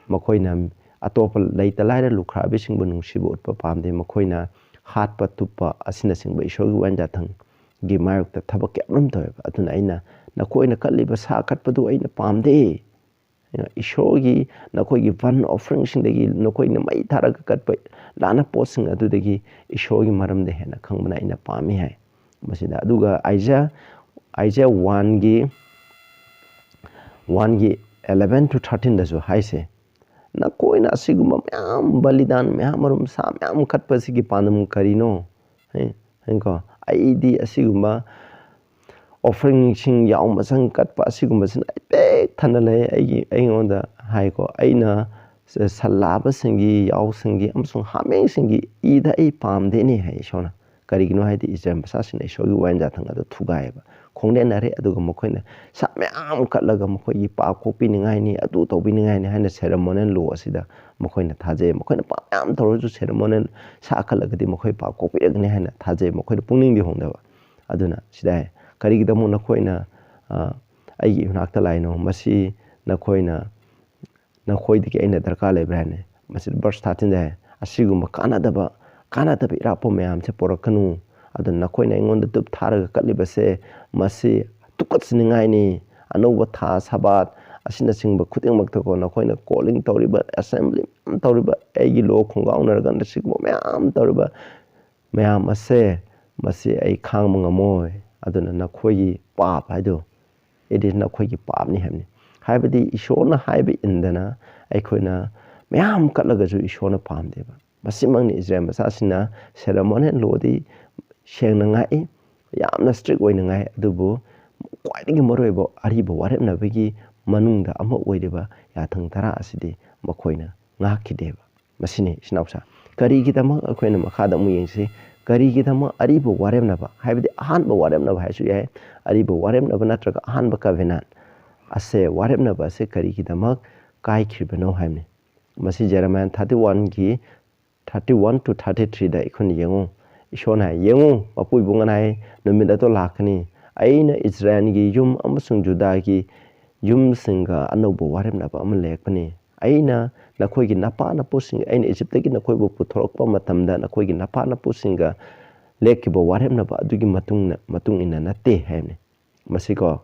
ꯃꯈꯣꯏꯅ ꯑꯇꯣꯞꯄ ꯂꯩꯇ ꯂꯥꯏꯔ ꯂꯨꯈ꯭ꯔꯥꯕꯤꯁꯤꯡꯕꯨ ꯅꯨꯡꯁꯤꯕ ꯎꯠꯄ ꯄꯥꯝꯗꯦ, ꯃꯈꯣꯏꯅ ꯍꯥꯠꯄ ꯇꯨꯞꯄ ꯑꯁꯤꯅꯆꯤꯡꯕ ꯏꯁꯣꯔꯒꯤ ꯋꯥꯌꯦꯟ ꯌꯥꯊꯪꯒꯤ ꯃꯥꯌꯣꯛꯇ ꯊꯕꯛ ꯀꯌꯥ ꯑꯃꯔꯣꯝ ꯇꯧꯋꯦꯕ꯫ ꯑꯗꯨꯅ ꯑꯩꯅ ꯅꯈꯣꯏꯅ ꯀꯠꯂꯤꯕ ꯁꯥ ꯀꯠꯄꯗꯨ ꯑꯩꯅ ꯄꯥꯝꯗꯦ꯫ ꯏꯁꯣꯔꯒꯤ ꯅꯈꯣꯏꯒꯤ burnt offeringꯁꯤꯡꯗꯒꯤ ꯅꯈꯣꯏꯅ ꯃꯩ ꯊꯥꯔꯒ ꯀꯠꯄ ꯂꯥꯟꯅ ꯄꯣꯠꯁꯤꯡ ꯑꯗꯨꯗꯒꯤ ꯏꯁꯣꯔꯒꯤ ꯃꯔꯝꯗ ꯍꯦꯟꯅ ꯈꯪꯕꯅ ꯑꯩꯅ ꯄꯥꯝꯃꯤ ꯍꯥꯏ꯫ ꯃꯁꯤꯗ ꯑꯗꯨꯒ ꯑꯥꯏꯖꯥꯌꯥ ꯑꯥꯏꯖꯥꯌꯥ ꯋꯥꯟꯒꯤ ꯋꯥꯟꯒꯤ ꯑꯦꯂꯚꯦꯟ ꯇꯨ ꯊꯥꯔꯇꯤꯟꯗꯁꯨ ꯍꯥꯏꯁꯦ, ꯅꯈꯣꯏꯅ ꯑꯁꯤꯒꯨꯝꯕ ꯃꯌꯥꯝ ꯕꯂꯤꯗꯥꯟ ꯃꯌꯥꯝ ꯑꯃꯔꯣꯝ ꯁꯥ ꯃꯌꯥꯝ ꯀꯠꯄꯁꯤꯒꯤ ꯄꯥꯟꯗꯝ ꯀꯔꯤꯅꯣ? ꯍꯥꯏ-, ꯍꯥꯏꯀꯣ, ꯑꯩꯗꯤ ꯑꯁꯤꯒꯨꯝꯕ offeringꯁꯤꯡ ꯌꯥꯎ ꯃꯁꯪ ꯀꯠꯄ ꯑꯁꯤꯒꯨꯝꯕꯁꯤꯅ ꯑꯩ ꯄꯤꯛ ꯊꯟꯅ ꯂꯩ꯫ ꯑꯩꯒꯤ, ꯑꯩꯉꯣꯟꯗ ꯍꯥꯏꯀꯣ, ꯑꯩꯅ ꯁ-, ꯁꯟ ꯂꯥꯕꯁꯤꯡꯒꯤ, ꯌꯥꯎꯁꯤꯡꯒꯤ ꯑꯃꯁꯨꯡ ꯍꯥꯃꯦꯡꯁꯤꯡꯒꯤ ꯏꯗ ꯑꯩ ꯄꯥꯝꯗꯦꯅꯦ ꯍꯥꯏ ꯏꯁꯣꯔꯅ꯫ ꯀꯔꯤꯒꯤꯅꯣ ꯍꯥꯏꯗꯤ ꯏꯁꯔꯥꯌꯦꯜ ꯃꯆꯥꯁꯤꯡꯅ ꯏꯁꯣꯔꯒꯤ ꯋꯥꯌꯦꯟ ꯌꯥꯊꯪ ꯑꯗꯨ ꯊꯨꯒꯥꯏꯌꯦꯕ, ꯈꯣꯡꯅꯦꯠꯅꯔꯦ꯫ ꯑꯗꯨꯒ ꯃꯈꯣꯏꯅ ꯁꯥ ꯃꯌꯥꯝ ꯀꯠꯂꯒ ꯃꯈꯣꯏꯒꯤ ꯄꯥꯞ ꯀꯣꯛꯄꯤꯅꯤꯡꯉꯥꯏꯅꯤ, ꯑꯗꯨ ꯇꯧꯕꯤꯅꯤꯡꯉꯥꯏꯅꯤ ꯍꯥꯏꯅ ceremonial law ꯑꯁꯤꯗ ꯃꯈꯣꯏꯅ ꯊꯥꯖꯩ꯫ ꯃꯈꯣꯏꯅ ꯄꯥꯞ ꯃꯌꯥꯝ ꯇꯧꯔꯁꯨ ceremonial ꯁꯥ ꯀꯠꯂꯒꯗꯤ ꯃꯈꯣꯏ ꯄꯥꯞ ꯀꯣꯛꯄꯤꯔꯒꯅꯤ ꯍꯥꯏꯅ ꯊꯥꯖꯩ꯫ ꯃꯈꯣꯏꯅ ꯄꯨꯛꯅꯤꯡꯗꯤ ꯍꯣꯡꯗꯕ꯫ ꯑꯗꯨꯅ ꯁꯤꯗ ꯍꯥꯏ, ꯀꯔꯤꯒꯤꯗꯃꯛ ꯅꯈꯣꯏꯅ, ꯑ, ꯑꯩꯒꯤ ꯏꯅꯥꯛꯇ ꯂꯥꯛꯏꯅꯣ? ꯃꯁꯤ ꯅꯈꯣꯏꯅ, ꯅꯈꯣꯏꯗꯒꯤ ꯑꯩꯅ ꯗꯔꯀꯥꯔ ꯂꯩꯕ꯭ꯔꯥ ꯍꯥꯏꯅ꯫ ꯃꯁꯤꯗ verse thirteenꯗ ꯍꯥꯏ, ꯑꯁꯤꯒꯨꯝꯕ ꯀꯥꯟꯅꯗꯕ, ꯀꯥꯟꯅꯗꯕ ꯏꯔꯥꯠꯄ ꯃꯌꯥꯝꯁꯦ ꯄꯣꯔꯛꯀꯅꯨ꯫ ꯑꯗꯨꯅ ꯅꯈꯣꯏꯅ ꯑꯩꯉꯣꯟꯗ ꯙꯨꯞ ꯊꯥꯔꯒ ꯀꯠꯂꯤꯕꯁꯦ, ꯃꯁꯤ ꯇꯨꯀꯠꯆꯅꯤꯡꯉꯥꯏꯅꯤ꯫ ꯑꯅꯧꯕ ꯊꯥ ꯁꯕꯥꯠ ꯑꯁꯤꯅꯆꯤꯡꯕ ꯈꯨꯗꯤꯡꯃꯛꯇꯀꯣ, ꯅꯈꯣꯏꯅ calling ꯇꯧꯔꯤꯕ, assembly ꯃꯌꯥꯝ ꯇꯧꯔꯤꯕ, ꯑꯩꯒꯤ law ꯈꯣꯡꯒꯥꯎꯅꯔꯒ ꯅꯆꯤꯡꯕ ꯃꯌꯥꯝ ꯇꯧꯔꯤꯕ ꯃꯌꯥꯝ ꯑꯁꯦ, ꯃꯁꯤ ꯑꯩ ꯈꯥꯡꯕ ꯉꯝꯃꯣꯏ꯫ ꯑꯗꯨꯅ ꯅꯈꯣꯏꯒꯤ ꯄꯥꯞ ꯍꯥꯏꯗꯣ, it is ꯅꯈꯣꯏꯒꯤ ꯄꯥꯞꯅꯤ ꯍꯥꯏꯕꯅꯤ꯫ ꯍꯥꯏꯕꯗꯤ ꯏꯁꯣꯔꯅ ꯍꯥꯏꯕ ꯏꯟꯗꯅ ꯑꯩꯈꯣꯏꯅ ꯃꯌꯥꯝ ꯀꯠꯂꯒꯁꯨ ꯏꯁꯣꯔꯅ ꯄꯥꯝꯗꯦꯕ꯫ ꯃꯁꯤꯃꯛꯅꯤ ꯏꯁꯔꯥꯌꯦꯜ ꯃꯆꯥꯁꯤꯡꯅ ceremonial lawꯗꯤ ꯁꯦꯡꯅ ꯉꯥꯛꯏ, ꯌꯥꯝꯅ strict ꯑꯣꯏꯅ ꯉꯥꯏ, ꯑꯗꯨꯕꯨ ꯈ꯭ꯋꯥꯏꯗꯒꯤ ꯃꯔꯨꯑꯣꯏꯕ ꯑꯔꯤꯕ ꯋꯥꯔꯦꯞꯅꯕꯒꯤ ꯃꯅꯨꯡꯗ ꯑꯃ ꯑꯣꯏꯔꯤꯕ ꯌꯥꯊꯪ ꯇꯔꯥ ꯑꯁꯤꯗꯤ ꯃꯈꯣꯏꯅ ꯉꯥꯛꯈꯤꯗꯦꯕ꯫ ꯃꯁꯤꯅꯤ ꯏꯆꯤꯟ ꯏꯅꯥꯎꯁꯥ꯫ ꯀꯔꯤꯒꯤꯗꯃꯛ ꯑꯩꯈꯣꯏꯅ ꯃꯈꯥꯗ ꯑꯃꯨꯛ ꯌꯦꯡꯁꯤ, ꯀꯔꯤꯒꯤꯗꯃꯛ ꯑꯔꯤꯕ ꯋꯥꯔꯦꯞꯅꯕ, ꯍꯥꯏꯕꯗꯤ ꯑꯍꯥꯟꯕ ꯋꯥꯔꯦꯞꯅꯕ ꯍꯥꯏꯁꯨ ꯌꯥꯏ, ꯑꯔꯤꯕ ꯋꯥꯔꯦꯞꯅꯕ ꯅꯠꯇ꯭ꯔꯒ ꯑꯍꯥꯟꯕ covenant ꯑꯁꯦ, ꯋꯥꯔꯦꯞꯅꯕ ꯑꯁꯦ ꯀꯔꯤꯒꯤꯗꯃꯛ ꯀꯥꯏꯈ꯭ꯔꯤꯕꯅꯣ ꯍꯥꯏꯕꯅꯤ꯫ ꯃꯁꯤ Jeremiah thirty oneꯒꯤ thirty one to thirty threeꯗ ꯑꯩꯈꯣꯏꯅ ꯌꯦꯡꯉꯨ꯫ ꯏꯁꯣꯔꯅ ꯍꯥꯏ, "ꯌꯦꯡꯉꯨ, ꯃꯄꯨ ꯏꯕꯨꯡꯉꯣꯅ ꯍꯥꯏ, ꯅꯨꯃꯤꯠ ꯑꯗꯣ ꯂꯥꯛꯀꯅꯤ, ꯑꯩꯅ ꯏꯁꯔꯥꯌꯦꯜꯒꯤ ꯌꯨꯝ ꯑꯃꯁꯨꯡ ꯖꯨꯗꯥꯒꯤ ꯌꯨꯝꯁꯤꯡꯒ ꯑꯅꯧꯕ ꯋꯥꯔꯦꯞꯅꯕ ꯑꯃ ꯂꯩꯔꯛꯄꯅꯤ꯫ ꯑꯩꯅ ꯅꯈꯣꯏꯒꯤ ꯅꯄꯥ ꯅꯄꯨꯁꯤꯡ, ꯑꯩꯅ ꯏꯖꯤꯞꯇꯒꯤ ꯅꯈꯣꯏꯕꯨ ꯄꯨꯊꯣꯔꯛꯄ ꯃꯇꯝꯗ ꯅꯈꯣꯏꯒꯤ ꯅꯄꯥ ꯅꯄꯨꯁꯤꯡꯒ ꯂꯦꯞꯈꯤꯕ ꯋꯥꯔꯦꯞꯅꯕ ꯑꯗꯨꯒꯤ ꯃꯇꯨꯡ, ꯃꯇꯨꯡ ꯏꯟꯅ ꯅꯠꯇꯦ" ꯍꯥꯏꯕꯅꯤ꯫ ꯃꯁꯤꯀꯣ,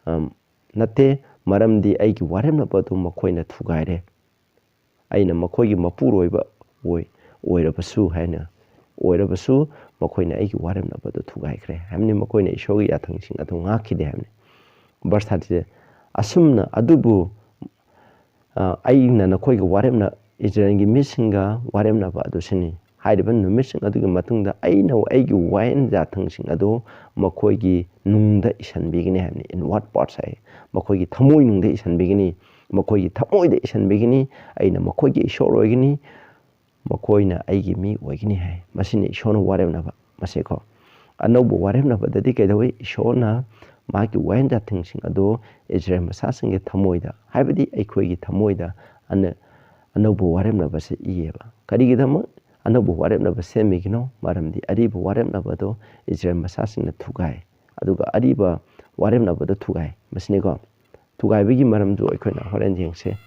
ꯑꯝ, ꯅꯠꯇꯦ, ꯃꯔꯝꯗꯤ ꯑꯩꯒꯤ ꯋꯥꯔꯦꯞꯅꯕ ꯑꯗꯨ ꯃꯈꯣꯏꯅ ꯊꯨꯒꯥꯏꯔꯦ꯫ ꯑꯩꯅ ꯃꯈꯣꯏꯒꯤ ꯃꯄꯨꯔꯣꯏꯕ ꯑꯣꯏ-, ꯑꯣꯏꯔꯕꯁꯨ ꯍꯥꯏꯅ, ꯑꯣꯏꯔꯕꯁꯨ ꯃꯈꯣꯏꯅ ꯑꯩꯒꯤ ꯋꯥꯔꯦꯞꯅꯕ ꯑꯗꯨ ꯊꯨꯒꯥꯏꯈ꯭ꯔꯦ ꯍꯥꯏꯕꯅꯤ꯫ ꯃꯈꯣꯏꯅ ꯏꯁꯣꯔꯒꯤ ꯌꯥꯊꯪꯁꯤꯡ ꯑꯗꯨ ꯉꯥꯛꯈꯤꯗꯦ ꯍꯥꯏꯕꯅꯤ꯫ ꯚꯔꯁ ꯊꯥꯔꯇꯤꯗ, "ꯑꯁꯨꯝꯅ ꯑꯗꯨꯕꯨ, ꯑ, ꯑꯩꯅ ꯅꯈꯣꯏꯒꯤ ꯋꯥꯔꯦꯞꯅ-, ꯏꯁꯔꯥꯌꯦꯜꯒꯤ ꯃꯤꯁꯤꯡꯒ ꯋꯥꯔꯦꯞꯅꯕ ꯑꯗꯨ ꯁꯤꯅꯤ꯫ ꯍꯥꯏꯔꯤꯕ ꯅꯨꯃꯤꯠꯁꯤꯡ ꯑꯗꯨꯒꯤ ꯃꯇꯨꯡꯗ ꯑꯩꯅ ꯑꯩꯒꯤ ꯋꯥꯌꯦꯜ ꯌꯥꯊꯪꯁꯤꯡ ꯑꯗꯨ ꯃꯈꯣꯏꯒꯤ ꯅꯨꯡꯗ ꯏꯁꯤꯟꯕꯤꯒꯅꯤ" ꯍꯥꯏꯕꯅꯤ꯫ Inward parts ꯍꯥꯏ, ꯃꯈꯣꯏꯒꯤ ꯊꯃꯣꯏꯅꯨꯡꯗ ꯏꯁꯤꯟꯕꯤꯒꯅꯤ, ꯃꯈꯣꯏꯒꯤ ꯊꯃꯣꯏꯗ ꯏꯁꯤꯟꯕꯤꯒꯅꯤ꯫ "ꯑꯩꯅ ꯃꯈꯣꯏꯒꯤ ꯏꯁꯣꯔ ꯑꯣꯏꯒꯅꯤ, ꯃꯈꯣꯏꯅ ꯑꯩꯒꯤ ꯃꯤ ꯑꯣꯏꯒꯅꯤ" ꯍꯥꯏ꯫ ꯃꯁꯤꯅ ꯏꯁꯣꯔꯅ ꯋꯥꯔꯦꯞꯅꯕ꯫ ꯃꯁꯤꯀꯣ, ꯑꯅꯧꯕ ꯋꯥꯔꯦꯞꯅꯕꯗꯗꯤ ꯀꯩꯗꯧꯏ? ꯏꯁꯣꯔꯅ ꯃꯥꯒꯤ ꯋꯥꯌꯦꯜ ꯌꯥꯊꯪꯁꯤꯡ ꯑꯗꯨ ꯏꯁꯔꯥꯌꯦꯜ ꯃꯆꯥꯁꯤꯡꯒꯤ ꯊꯃꯣꯏꯗ, ꯍꯥꯏꯕꯗꯤ ꯑꯩꯈꯣꯏꯒꯤ ꯊꯃꯣꯏꯗ ꯑꯅ-, ꯑꯅꯧꯕ ꯋꯥꯔꯦꯞꯅꯕꯁꯦ ꯏꯌꯦꯕ꯫ ꯀꯔꯤꯒꯤꯗꯃꯛ ꯑꯅꯧꯕ ꯋꯥꯔꯦꯞꯅꯕ ꯁꯦꯝꯃꯤꯒꯤꯅꯣ? ꯃꯔꯝꯗꯤ ꯑꯔꯤꯕ ꯋꯥꯔꯦꯞꯅꯕꯗꯣ ꯏꯁꯔꯥꯌꯦꯜ ꯃꯆꯥꯁꯤꯡꯅ ꯊꯨꯒꯥꯏ, ꯑꯗꯨꯒ ꯑꯔꯤꯕ ꯋꯥꯔꯦꯞꯅꯕꯗꯣ ꯊꯨꯒꯥꯏ꯫ ꯃꯁꯤꯅꯤꯀꯣ, ꯊꯨꯒꯥꯏꯕꯒꯤ ꯃꯔꯝꯗꯨ ꯑꯩꯈꯣꯏꯅ ꯍꯣꯔꯦꯟ ꯌꯦꯡꯁꯦ꯫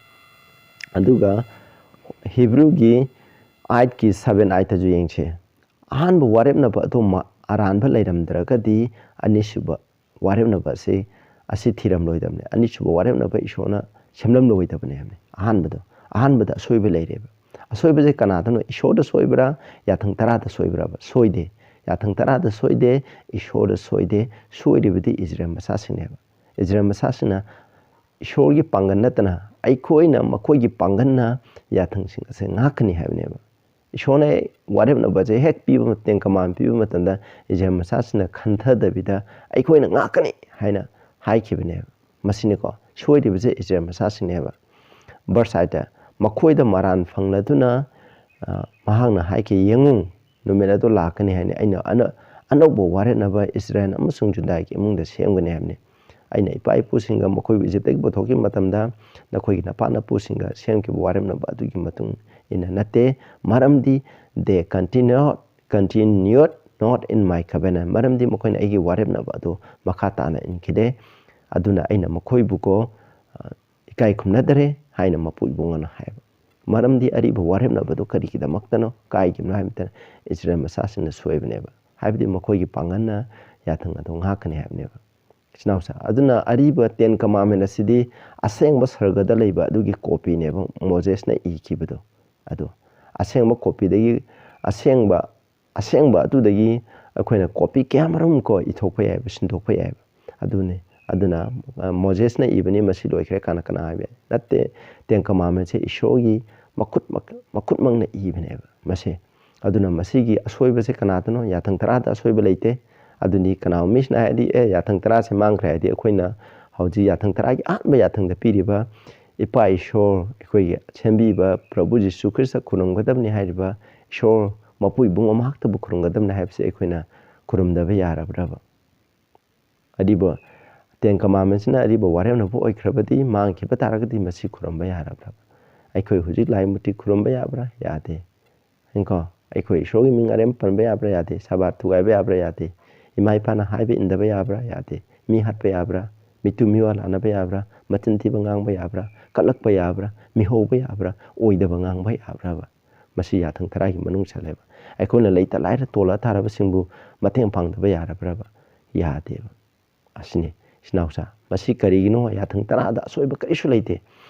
ꯑꯗꯨꯒ ꯍꯤꯕ꯭ꯔꯨꯒꯤ ꯑꯥꯏꯠꯀꯤ ꯁꯚꯦꯟ ꯑꯥꯏꯠꯇꯁꯨ ꯌꯦꯡꯁꯦ꯫ ꯑꯍꯥꯟꯕ ꯋꯥꯔꯦꯞꯅꯕ ꯑꯗꯨ ꯃ-, ꯑꯔꯥꯟꯕ ꯂꯩꯔꯝꯗ꯭ꯔꯒꯗꯤ ꯑꯅꯤꯁꯨꯕ ꯋꯥꯔꯦꯞꯅꯕ ꯑꯁꯤ, ꯑꯁꯤ ꯊꯤꯔꯝꯂꯣꯏꯗꯕꯅꯤ꯫ ꯑꯅꯤꯁꯨꯕ ꯋꯥꯔꯦꯞꯅꯕ ꯏꯁꯣꯔꯅ ꯁꯦꯝꯂꯝꯂꯣꯏꯗꯕꯅꯤ ꯍꯥꯏꯕꯅꯤ꯫ ꯑꯍꯥꯟꯕꯗꯣ, ꯑꯍꯥꯟꯕꯗ ꯑꯁꯣꯏꯕ ꯂꯩꯔꯦꯕ꯫ ꯑꯁꯣꯏꯕꯁꯦ ꯀꯅꯥꯗꯅꯣ? ꯏꯁꯣꯔꯗ ꯁꯣꯏꯕ꯭ꯔꯥ? ꯌꯥꯊꯪ ꯇꯔꯥꯗ ꯁꯣꯏꯕ꯭ꯔꯕ? ꯁꯣꯏꯗꯦ꯫ ꯌꯥꯊꯪ ꯇꯔꯥꯗ ꯁꯣꯏꯗꯦ, ꯏꯁꯣꯔꯗ ꯁꯣꯏꯗꯦ꯫ ꯁꯣꯏꯔꯤꯕꯗꯤ ꯏꯁꯔꯥꯌꯦꯜ ꯃꯆꯥꯁꯤꯡꯅꯦꯕ꯫ ꯏꯁꯔꯥꯌꯦꯜ ꯃꯆꯥꯁꯤꯡꯅ ꯏꯁꯣꯔꯒꯤ ꯄꯥꯡꯒꯜ ꯅꯠꯇꯅ ꯑꯩꯈꯣꯏꯅ ꯃꯈꯣꯏꯒꯤ ꯄꯥꯡꯒꯜꯅ ꯌꯥꯊꯪꯁꯤꯡ ꯑꯁꯦ ꯉꯥꯛꯀꯅꯤ ꯍꯥꯏꯕꯅꯦꯕ꯫ ꯏꯁꯣꯔꯅ ꯋꯥꯔꯦꯞꯅꯕꯁꯦ ꯍꯦꯛ ꯄꯤꯕ ꯃꯇꯝ, ꯀꯃꯥꯟ ꯄꯤꯕ ꯃꯇꯝꯗ ꯏꯁꯔꯥꯌꯦꯜ ꯃꯆꯥꯁꯤꯡꯅ ꯈꯟꯊꯗꯕꯤꯗ ꯑꯩꯈꯣꯏꯅ ꯉꯥꯛꯀꯅꯤ ꯍꯥꯏꯅ ꯍꯥꯏꯈꯤꯕꯅꯦꯕ꯫ ꯃꯁꯤꯅꯤꯀꯣ ꯁꯣꯏꯔꯤꯕꯁꯦ ꯏꯁꯔꯥꯌꯦꯜ ꯃꯆꯥꯁꯤꯡꯅꯦꯕ꯫ ꯚꯔꯁ ꯑꯥꯏꯠꯇ, "ꯃꯈꯣꯏꯗ ꯃꯔꯥꯟ ꯐꯪꯂꯗꯨꯅ, ꯑ, ꯃꯍꯥꯛꯅ ꯍꯥꯏꯈꯤ, 'ꯌꯦꯡꯉꯨ, ꯅꯨꯃꯤꯠ ꯑꯗꯨ ꯂꯥꯛꯀꯅꯤ ꯍꯥꯏꯅ ꯑꯩꯅ ꯑꯅ-, ꯑꯅꯧꯕ ꯋꯥꯔꯦꯞꯅꯕ ꯏꯁꯔꯥꯌꯦꯜ ꯑꯃꯁꯨꯡ ꯖꯨꯗꯥꯒꯤ ꯏꯃꯨꯡꯗ ꯁꯦꯝꯒꯅꯤ' ꯍꯥꯏꯕꯅꯤ꯫ ꯑꯩꯅ ꯏꯄꯥ ꯏꯄꯨꯁꯤꯡꯒ ꯃꯈꯣꯏꯕꯨ ꯏꯖꯤꯞꯇꯒꯤ ꯄꯨꯊꯣꯛꯈꯤꯕ ꯃꯇꯝꯗ ꯅꯈꯣꯏꯒꯤ ꯅꯄꯥ ꯅꯄꯨꯁꯤꯡꯒ ꯁꯦꯝꯈꯤꯕ ꯋꯥꯔꯦꯞꯅꯕ ꯑꯗꯨꯒꯤ ꯃꯇꯨꯡ ꯏꯟꯅ ꯅꯠꯇꯦ, ꯃꯔꯝꯗꯤ they continue, continued not in my covenant." ꯃꯔꯝꯗꯤ ꯃꯈꯣꯏꯅ ꯑꯩꯒꯤ ꯋꯥꯔꯦꯞꯅꯕ ꯑꯗꯨ ꯃꯈꯥ ꯇꯥꯅ ꯏꯟꯈꯤꯗꯦ꯫ ꯑꯗꯨꯅ ꯑꯩꯅ ꯃꯈꯣꯏꯕꯨꯀꯣ, ꯑ, ꯏꯀꯥꯏ ꯈꯨꯝꯅꯗꯔꯦ ꯍꯥꯏꯅ ꯃꯄꯨ ꯏꯕꯨꯡꯉꯣꯅ ꯍꯥꯏꯕ꯫ ꯃꯔꯝꯗꯤ ꯑꯔꯤꯕ ꯋꯥꯔꯦꯞꯅꯕꯗꯨ ꯀꯔꯤꯒꯤꯗꯃꯛꯇꯅꯣ ꯀꯥꯏꯈꯤꯕꯅꯣ ꯍꯥꯏꯕ ꯃꯇꯝꯗ ꯏꯁꯔꯥꯌꯦꯜ ꯃꯆꯥꯁꯤꯡꯅ ꯁꯣꯏꯕꯅꯦꯕ꯫ ꯍꯥꯏꯕꯗꯤ ꯃꯈꯣꯏꯒꯤ ꯄꯥꯡꯒꯜꯅ ꯌꯥꯊꯪ ꯑꯗꯨ ꯉꯥꯛꯀꯅꯤ ꯍꯥꯏꯕꯅꯦꯕ꯫ ꯏꯆꯤꯟ ꯏꯅꯥꯎꯁꯦ, ꯑꯗꯨꯅ ꯑꯔꯤꯕ Ten Commandment ꯑꯁꯤꯗꯤ ꯑꯁꯦꯡꯕ ꯁꯔꯒꯗ ꯂꯩꯕ ꯑꯗꯨꯒꯤ ꯀꯣꯄꯤꯅꯦꯕ ꯃꯣꯖꯦꯁꯅ ꯏꯈꯤꯕꯗꯣ꯫ ꯑꯗꯣ ꯑꯁꯦꯡꯕ ꯀꯣꯄꯤꯗꯒꯤ ꯑꯁꯦꯡꯕ ꯑꯁꯦꯡꯕ ꯑꯗꯨꯗꯒꯤ ꯑꯩꯈꯣꯏꯅ ꯀꯣꯄꯤ ꯀꯌꯥ ꯃꯔꯨꯝ ꯀꯣ ꯏꯊꯣꯛꯄ ꯌꯥꯏꯕ, ꯁꯤꯟꯗꯣꯛꯄ ꯌꯥꯏꯕ꯫ ꯑꯗꯨꯅꯤ꯫ ꯑꯗꯨꯅ, ꯑ, ꯃꯣꯖꯦꯁꯅ ꯏꯕꯅꯤ, ꯃꯁꯤ ꯂꯣꯏꯈ꯭ꯔꯦ ꯀꯥꯏꯅ ꯀꯅꯥ ꯍꯥꯏꯕ ꯌꯥꯏ? ꯅꯠꯇꯦ꯫ Ten Commandmentꯁꯦ ꯏꯁꯣꯔꯒꯤ ꯃꯈꯨꯠ ꯃꯛ-, ꯃꯈꯨꯠꯃꯛꯅ ꯏꯕꯅꯦꯕ ꯃꯁꯦ꯫ ꯑꯗꯨꯅ ꯃꯁꯤꯒꯤ ꯑꯁꯣꯏꯕꯁꯦ ꯀꯅꯥꯗꯅꯣ? ꯌꯥꯊꯪ ꯇꯔꯥꯗ ꯑꯁꯣꯏꯕ ꯂꯩꯇꯦ꯫ ꯑꯗꯨꯅꯤ ꯀꯅꯥꯒꯨꯝꯕ ꯃꯤꯁꯤꯅ ꯍꯥꯏꯔꯗꯤ, "ꯑꯦ, ꯌꯥꯊꯪ ꯇꯔꯥꯁꯦ ꯃꯥꯡꯈ꯭ꯔꯦ" ꯍꯥꯏꯗꯤ ꯑꯩꯈꯣꯏꯅ ꯍꯧꯖꯤꯛ ꯌꯥꯊꯪ ꯇꯔꯥꯒꯤ ꯑꯍꯥꯟꯕ ꯌꯥꯊꯪꯗ ꯄꯤꯔꯤꯕ ꯏꯄꯥ ꯏꯁꯣꯔ, ꯑꯩꯈꯣꯏꯒꯤ ꯁꯦꯝꯕꯤꯕ ꯄ꯭ꯔꯚꯨ ꯖꯤꯁꯨ ꯈ꯭ꯔꯤꯁꯇ ꯈꯨꯔꯨꯝꯒꯗꯕꯅꯤ ꯍꯥꯏꯔꯤꯕ ꯏꯁꯣꯔ ꯃꯄꯨ ꯏꯕꯨꯡ ꯑꯃꯈꯛꯇꯕꯨ ꯈꯨꯔꯨꯝꯒꯗꯕꯅꯤ ꯍꯥꯏꯕꯁꯦ ꯑꯩꯈꯣꯏꯅ ꯈꯨꯔꯨꯝꯗꯕ ꯌꯥꯔꯕ꯭ꯔꯕ? ꯑꯔꯤꯕ Ten Commandmentꯁꯤꯅ ꯑꯔꯤꯕ ꯋꯥꯔꯦꯞꯅꯕ ꯑꯣꯏꯈ꯭ꯔꯕꯗꯤ, ꯃꯥꯡꯈꯤꯕ ꯇꯥꯔꯒꯗꯤ ꯃꯁꯤ ꯈꯨꯔꯨꯝꯕ ꯌꯥꯔꯕ꯭ꯔꯕ? ꯑꯩꯈꯣꯏ ꯍꯧꯖꯤꯛ ꯂꯥꯏ ꯃꯨꯔꯇꯤ ꯈꯨꯔꯨꯝꯕ ꯌꯥꯕ꯭ꯔꯥ? ꯌꯥꯗꯦ꯫ ꯀꯣ, ꯑꯩꯈꯣꯏ ꯏꯁꯣꯔꯒꯤ ꯃꯤꯡ ꯑꯔꯦꯝꯕ ꯄꯟꯕ ꯌꯥꯕ꯭ꯔꯥ? ꯌꯥꯗꯦ꯫ ꯁꯕꯥꯠ ꯊꯨꯒꯥꯏꯕ ꯌꯥꯕ꯭ꯔꯥ? ꯌꯥꯗꯦ꯫ ꯏꯃꯥ ꯏꯄꯥꯅ ꯍꯥꯏꯕ ꯏꯟꯗꯕ ꯌꯥꯕ꯭ꯔꯥ? ꯌꯥꯗꯦ꯫ ꯃꯤ ꯍꯥꯠꯄ ꯌꯥꯕ꯭ꯔꯥ? ꯃꯤꯇꯨ ꯃꯤꯋꯥ ꯂꯥꯟꯅꯕ ꯌꯥꯕ꯭ꯔꯥ? ꯃꯆꯤꯟ ꯊꯤꯕ ꯉꯥꯡꯕ ꯌꯥꯕ꯭ꯔꯥ? ꯀꯠꯂꯛꯄ ꯌꯥꯕ꯭ꯔꯥ? ꯃꯤꯍꯧꯕ ꯌꯥꯕ꯭ꯔꯥ? ꯑꯣꯏꯗꯕ ꯉꯥꯡꯕ ꯌꯥꯕ꯭ꯔꯕ? ꯃꯁꯤ ꯌꯥꯊꯪ ꯇꯔꯥꯒꯤ ꯃꯅꯨꯡ ꯆꯜꯂꯦꯕ꯫ ꯑꯩꯈꯣꯏꯅ ꯂꯩꯇ ꯂꯥꯏꯔ ꯇꯣꯜꯂ ꯇꯥꯔꯕꯁꯤꯡꯕꯨ ꯃꯇꯦꯡ ꯄꯥꯡꯗꯕ ꯌꯥꯔꯕ꯭ꯔꯕ? ꯌꯥꯗꯦꯕ꯫ ꯑꯁꯤꯅꯤ, ꯏꯆꯤꯟ ꯏꯅꯥꯎꯁꯥ꯫ ꯃꯁꯤ ꯀꯔꯤꯒꯤꯅꯣ? ꯌꯥꯊꯪ ꯇꯔꯥꯗ ꯑꯁꯣꯏꯕ ꯀꯔꯤꯁꯨ ꯂꯩꯇꯦ꯫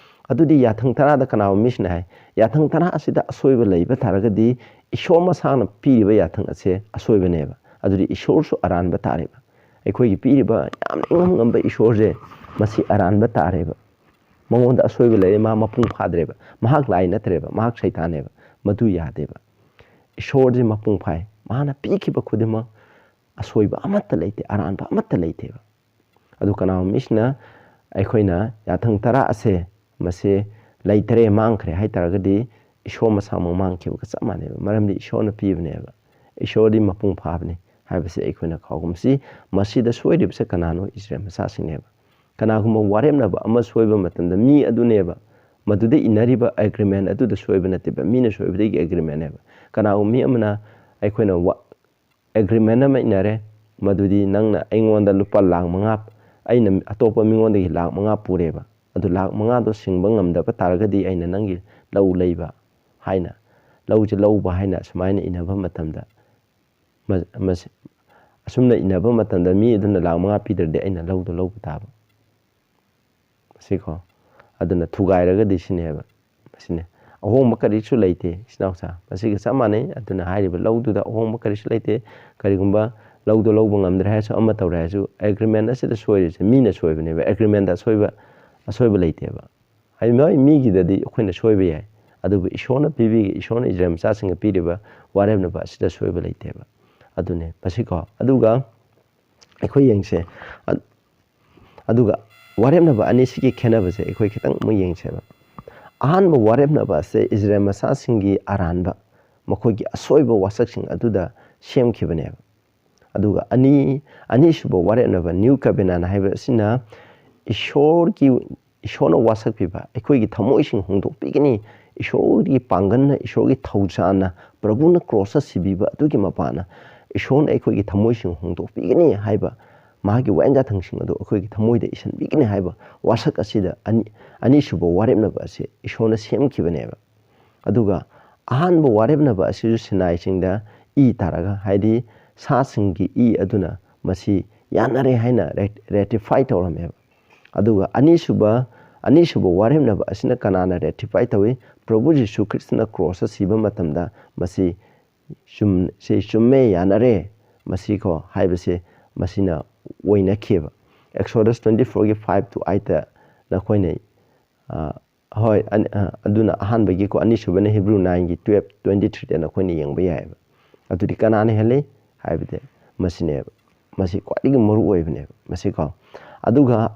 ꯑꯗꯨꯗꯤ ꯌꯥꯊꯪ ꯇꯔꯥꯗ ꯀꯅꯥꯒꯨꯝꯕ ꯃꯤꯁꯤꯅ ꯍꯥꯏ, "ꯌꯥꯊꯪ ꯇꯔꯥ ꯑꯁꯤꯗ ꯑꯁꯣꯏꯕ ꯂꯩꯕ ꯇꯥꯔꯒꯗꯤ ꯏꯁꯣꯔ ꯃꯁꯥꯅ ꯄꯤꯔꯤꯕ ꯌꯥꯊꯪ ꯑꯁꯦ ꯑꯁꯣꯏꯕꯅꯦꯕ꯫ ꯑꯗꯨꯗꯤ ꯏꯁꯣꯔꯁꯨ ꯑꯔꯥꯟꯕ ꯇꯥꯔꯦꯕ꯫ ꯑꯩꯈꯣꯏꯒꯤ ꯄꯤꯔꯤꯕ ꯌꯥꯝꯅ ꯏꯉꯝ ꯉꯝꯕ ꯏꯁꯣꯔꯁꯦ, ꯃꯁꯤ ꯑꯔꯥꯟꯕ ꯇꯥꯔꯦꯕ꯫ ꯃꯉꯣꯟꯗ ꯑꯁꯣꯏꯕ ꯂꯩꯔꯦ, ꯃꯥ ꯃꯄꯨꯡ ꯐꯥꯗ꯭ꯔꯦꯕ꯫ ꯃꯍꯥꯛ ꯂꯥꯏ ꯅꯠꯇ꯭ꯔꯦꯕ, ꯃꯍꯥꯛ ꯁꯩꯇꯥꯅꯦꯕ꯫ ꯃꯗꯨ ꯌꯥꯗꯦꯕ꯫ ꯏꯁꯣꯔꯁꯦ ꯃꯄꯨꯡ ꯐꯥꯏ꯫ ꯃꯥꯅ ꯄꯤꯈꯤꯕ ꯈꯨꯗꯤꯡꯃꯛ ꯑꯁꯣꯏꯕ ꯑꯃꯠꯇ ꯂꯩꯇꯦ, ꯑꯔꯥꯟꯕ ꯑꯃꯠꯇ ꯂꯩꯇꯦꯕ꯫ ꯑꯗꯨ ꯀꯅꯥꯒꯨꯝꯕ ꯃꯤꯁꯤꯅ ꯑꯩꯈꯣꯏꯅ ꯌꯥꯊꯪ ꯇꯔꯥ ꯑꯁꯦ ꯃꯁꯤ ꯂꯩꯇꯔꯦ, ꯃꯥꯡꯈ꯭ꯔꯦ ꯍꯥꯏ ꯇꯥꯔꯒꯗꯤ ꯏꯁꯣꯔ ꯃꯁꯥꯃꯛ ꯃꯥꯡꯈꯤꯕꯒ ꯆꯞ ꯃꯥꯟꯅꯩꯕ꯫ ꯃꯔꯝꯗꯤ ꯏꯁꯣꯔꯅ ꯄꯤꯕꯅꯦꯕ꯫ ꯏꯁꯣꯔꯗꯤ ꯃꯄꯨꯡ ꯐꯥꯕꯅꯤ ꯍꯥꯏꯕꯁꯦ ꯑꯩꯈꯣꯏꯅ ꯀꯥꯎꯒꯨꯝꯁꯤ꯫ ꯃꯁꯤꯗ ꯁꯣꯏꯔꯤꯕꯁꯦ ꯀꯅꯥꯅꯣ? ꯏꯁꯔꯥꯌꯦꯜ ꯃꯆꯥꯁꯤꯡꯅꯦꯕ꯫ ꯀꯅꯥꯒꯨꯝꯕ ꯋꯥꯔꯦꯞꯅꯕ ꯑꯃ ꯁꯣꯏꯕ ꯃꯇꯝꯗ ꯃꯤ ꯑꯗꯨꯅꯦꯕ ꯃꯗꯨꯗ ꯏꯟꯅꯔꯤꯕ agreement ꯑꯗꯨꯗ ꯁꯣꯏꯕ ꯅꯠꯇꯦꯕ, ꯃꯤꯅ ꯁꯣꯏꯕꯗꯒꯤ agreementꯅꯦꯕ꯫ ꯀꯅꯥꯒꯨꯝꯕ ꯃꯤ ꯑꯃꯅ ꯑꯩꯈꯣꯏꯅ ꯋꯥ-, agreement ꯑꯃ ꯏꯟꯅꯔꯦ, ꯃꯗꯨꯗꯤ ꯅꯪꯅ ꯑꯩꯉꯣꯟꯗ ꯂꯨꯄꯥ ꯂꯥꯈ ꯃꯉꯥ, ꯑꯩꯅ ꯑꯇꯣꯞꯄ ꯃꯤꯉꯣꯟꯗꯒꯤ ꯂꯥꯈ ꯃꯉꯥ ꯄꯨꯔꯦꯕ, ꯑꯗꯨ ꯂꯥꯈ ꯃꯉꯥꯗꯣ ꯁꯤꯡꯕ ꯉꯝꯗꯕ ꯇꯥꯔꯒꯗꯤ ꯑꯩꯅ ꯅꯪꯒꯤ ꯂꯧ ꯂꯩꯕ ꯍꯥꯏꯅ, ꯂꯧꯁꯦ ꯂꯧꯕ ꯍꯥꯏꯅ ꯁꯨꯃꯥꯏꯅ ꯏꯟꯅꯕ ꯃꯇꯝꯗ ꯃ-, ꯃꯁꯤ-, ꯑꯁꯨꯝꯅ ꯏꯟꯅꯕ ꯃꯇꯝꯗ ꯃꯤ ꯑꯗꯨꯅ ꯂꯥꯛ ꯃꯉꯥ ꯄꯤꯗ꯭ꯔꯗꯤ ꯑꯩꯅ ꯂꯧꯗꯣ ꯂꯧꯕ ꯇꯥꯕ꯫ ꯃꯁꯤꯀꯣ, ꯑꯗꯨꯅ ꯊꯨꯒꯥꯏꯔꯒꯗꯤ ꯁꯤꯅꯦꯕ꯫ ꯃꯁꯤꯅꯦ꯫ ꯑꯍꯣꯡꯕ ꯀꯔꯤꯁꯨ ꯂꯩꯇꯦ, ꯏꯆꯤꯟ ꯏꯅꯥꯎꯁꯥ꯫ ꯃꯁꯤꯒ ꯆꯞ ꯃꯥꯟꯅꯩ꯫ ꯑꯗꯨꯅ ꯍꯥꯏꯔꯤꯕ ꯂꯧꯗꯨꯗ ꯑꯍꯣꯡꯕ ꯀꯔꯤꯁꯨ ꯂꯩꯇꯦ꯫ ꯀꯔꯤꯒꯨꯝꯕ ꯂꯧꯗꯣ ꯂꯧꯕ ꯉꯝꯗ꯭ꯔꯦ ꯍꯥꯏꯔꯁꯨ, ꯑꯃ ꯇꯧꯔꯦ ꯍꯥꯏꯔꯁꯨ, ꯑꯦꯒ꯭ꯔꯤꯃꯦꯟ ꯑꯁꯤꯗ ꯁꯣꯏꯔꯤꯁꯦ ꯃꯤꯅ ꯁꯣꯏꯕꯅꯦꯕ꯫ ꯑꯦꯒ꯭ꯔꯤꯃꯦꯟꯗ ꯑꯁꯣꯏꯕ, ꯑꯁꯣꯏꯕ ꯂꯩꯇꯦꯕ꯫ ꯍꯥꯏꯗꯤ ꯃꯤꯑꯣꯏ ꯃꯤꯒꯤꯗꯗꯤ ꯑꯩꯈꯣꯏꯅ ꯁꯣꯏꯕ ꯌꯥꯏ, ꯑꯗꯨꯕꯨ ꯏꯁꯣꯔꯅ ꯄꯤꯕꯤꯒꯦ, ꯏꯁꯣꯔꯅ ꯏꯁꯔꯥꯌꯦꯜ ꯃꯆꯥꯁꯤꯡꯒ ꯄꯤꯔꯤꯕ ꯋꯥꯔꯦꯞꯅꯕ ꯑꯁꯤꯗ ꯁꯣꯏꯕ ꯂꯩꯇꯦꯕ꯫ ꯑꯗꯨꯅꯦ ꯃꯁꯤꯀꯣ꯫ ꯑꯗꯨꯒ ꯑꯩꯈꯣꯏ ꯌꯦꯡꯁꯦ꯫ ꯑ-, ꯑꯗꯨꯒ ꯋꯥꯔꯦꯞꯅꯕ ꯑꯅꯤꯁꯤꯒꯤ ꯈꯦꯠꯅꯕꯁꯦ ꯑꯩꯈꯣꯏ ꯈꯤꯇꯪ ꯑꯃꯨꯛ ꯌꯦꯡꯁꯦꯕ꯫ ꯑꯍꯥꯟꯕ ꯋꯥꯔꯦꯞꯅꯕ ꯑꯁꯦ ꯏꯁꯔꯥꯌꯦꯜ ꯃꯆꯥꯁꯤꯡꯒꯤ ꯑꯔꯥꯟꯕ, ꯃꯈꯣꯏꯒꯤ ꯑꯁꯣꯏꯕ ꯋꯥꯁꯛꯁꯤꯡ ꯑꯗꯨꯗ ꯁꯦꯝꯈꯤꯕꯅꯦꯕ꯫ ꯑꯗꯨꯒ ꯑꯅꯤ, ꯑꯅꯤꯁꯨꯕ ꯋꯥꯔꯦꯞꯅꯕ, ꯅ꯭ꯌꯨ ꯀꯕꯦꯅꯥꯟ ꯍꯥꯏꯕ ꯑꯁꯤꯅ ꯏꯁꯣꯔꯒꯤ, ꯏꯁꯣꯔꯅ ꯋꯥꯁꯛꯄꯤꯕ ꯑꯩꯈꯣꯏꯒꯤ ꯊꯃꯣꯏꯁꯤꯡ ꯍꯣꯡꯗꯣꯛꯄꯤꯒꯅꯤ꯫ ꯏꯁꯣꯔꯒꯤ ꯄꯥꯡꯒꯜꯅ, ꯏꯁꯣꯔꯒꯤ ꯊꯧꯖꯥꯜꯅ, ꯄ꯭ꯔꯚꯨꯅ ꯀ꯭ꯔꯣꯁꯇ ꯁꯤꯕꯤꯕ ꯑꯗꯨꯒꯤ ꯃꯄꯥꯅ ꯏꯁꯣꯔꯅ ꯑꯩꯈꯣꯏꯒꯤ ꯊꯃꯣꯏꯁꯤꯡ ꯍꯣꯡꯗꯣꯛꯄꯤꯒꯅꯤ ꯍꯥꯏꯕ, ꯃꯍꯥꯛꯀꯤ ꯋꯥꯌꯦꯜ ꯌꯥꯊꯪꯁꯤꯡ ꯑꯗꯨ ꯑꯩꯈꯣꯏꯒꯤ ꯊꯃꯣꯏꯗ ꯏꯁꯤꯟꯕꯤꯒꯅꯤ ꯍꯥꯏꯕ ꯋꯥꯁꯛ ꯑꯁꯤꯗ ꯑꯅꯤ, ꯑꯅꯤꯁꯨꯕ ꯋꯥꯔꯦꯞꯅꯕ ꯑꯁꯤ ꯏꯁꯣꯔꯅ ꯁꯦꯝꯈꯤꯕꯅꯦꯕ꯫ ꯑꯗꯨꯒ ꯑꯍꯥꯟꯕ ꯋꯥꯔꯦꯞꯅꯕ ꯑꯁꯤꯁꯨ ꯁꯤꯅꯥꯏ ꯆꯤꯡꯗ ꯏ ꯇꯥꯔꯒ, ꯍꯥꯏꯗꯤ ꯁꯥꯁꯤꯡꯒꯤ ꯏ ꯑꯗꯨꯅ ꯃꯁꯤ ꯌꯥꯅꯔꯦ ꯍꯥꯏꯅ ꯔꯦ-, ꯔꯦꯇꯤꯐꯥꯏ ꯇꯧꯔꯝꯃꯦꯕ꯫ ꯑꯗꯨꯒ ꯑꯅꯤꯁꯨꯕ, ꯑꯅꯤꯁꯨꯕ ꯋꯥꯔꯦꯞꯅꯕ ꯑꯁꯤꯅ ꯀꯅꯥꯅ ꯔꯦꯇꯤꯐꯥꯏ ꯇꯧꯏ? ꯄ꯭ꯔꯚꯨ ꯖꯤꯁꯨ ꯈ꯭ꯔꯤꯁꯇꯅ ꯀ꯭ꯔꯣꯁꯇ ꯁꯤꯕ ꯃꯇꯝꯗ ꯃꯁꯤ ꯆꯨꯝ-, ꯁꯤ ꯆꯨꯝꯃꯦ, ꯌꯥꯅꯔꯦ, ꯃꯁꯤꯀꯣ ꯍꯥꯏꯕꯁꯦ ꯃꯁꯤꯅ ꯑꯣꯏꯅꯈꯤꯑꯕ꯫ Exodus twenty fourꯒꯤ five to eightꯇ ꯅꯈꯣꯏꯅ, ꯑ, ꯍꯣꯏ, ꯑꯅꯤ-, ꯑ, ꯑꯗꯨꯅ ꯑꯍꯥꯟꯕꯒꯤꯀꯣ, ꯑꯅꯤꯁꯨꯕꯅ ꯍꯤꯕ꯭ꯔꯨ nineꯒꯤ twelve twenty threeꯗ ꯅꯈꯣꯏꯅ ꯌꯦꯡꯕ ꯌꯥꯏꯑꯕ꯫ ꯑꯗꯨꯗꯤ ꯀꯅꯥꯅ ꯍꯦꯜꯂꯤ ꯍꯥꯏꯕꯗꯤ ꯃꯁꯤꯅꯦꯕ꯫ ꯃꯁꯤ ꯈ꯭ꯋꯥꯏꯗꯒꯤ ꯃꯔꯨ ꯑꯣꯏꯕꯅꯦꯕ ꯃꯁꯤꯀꯣ꯫ ꯑꯗꯨꯒ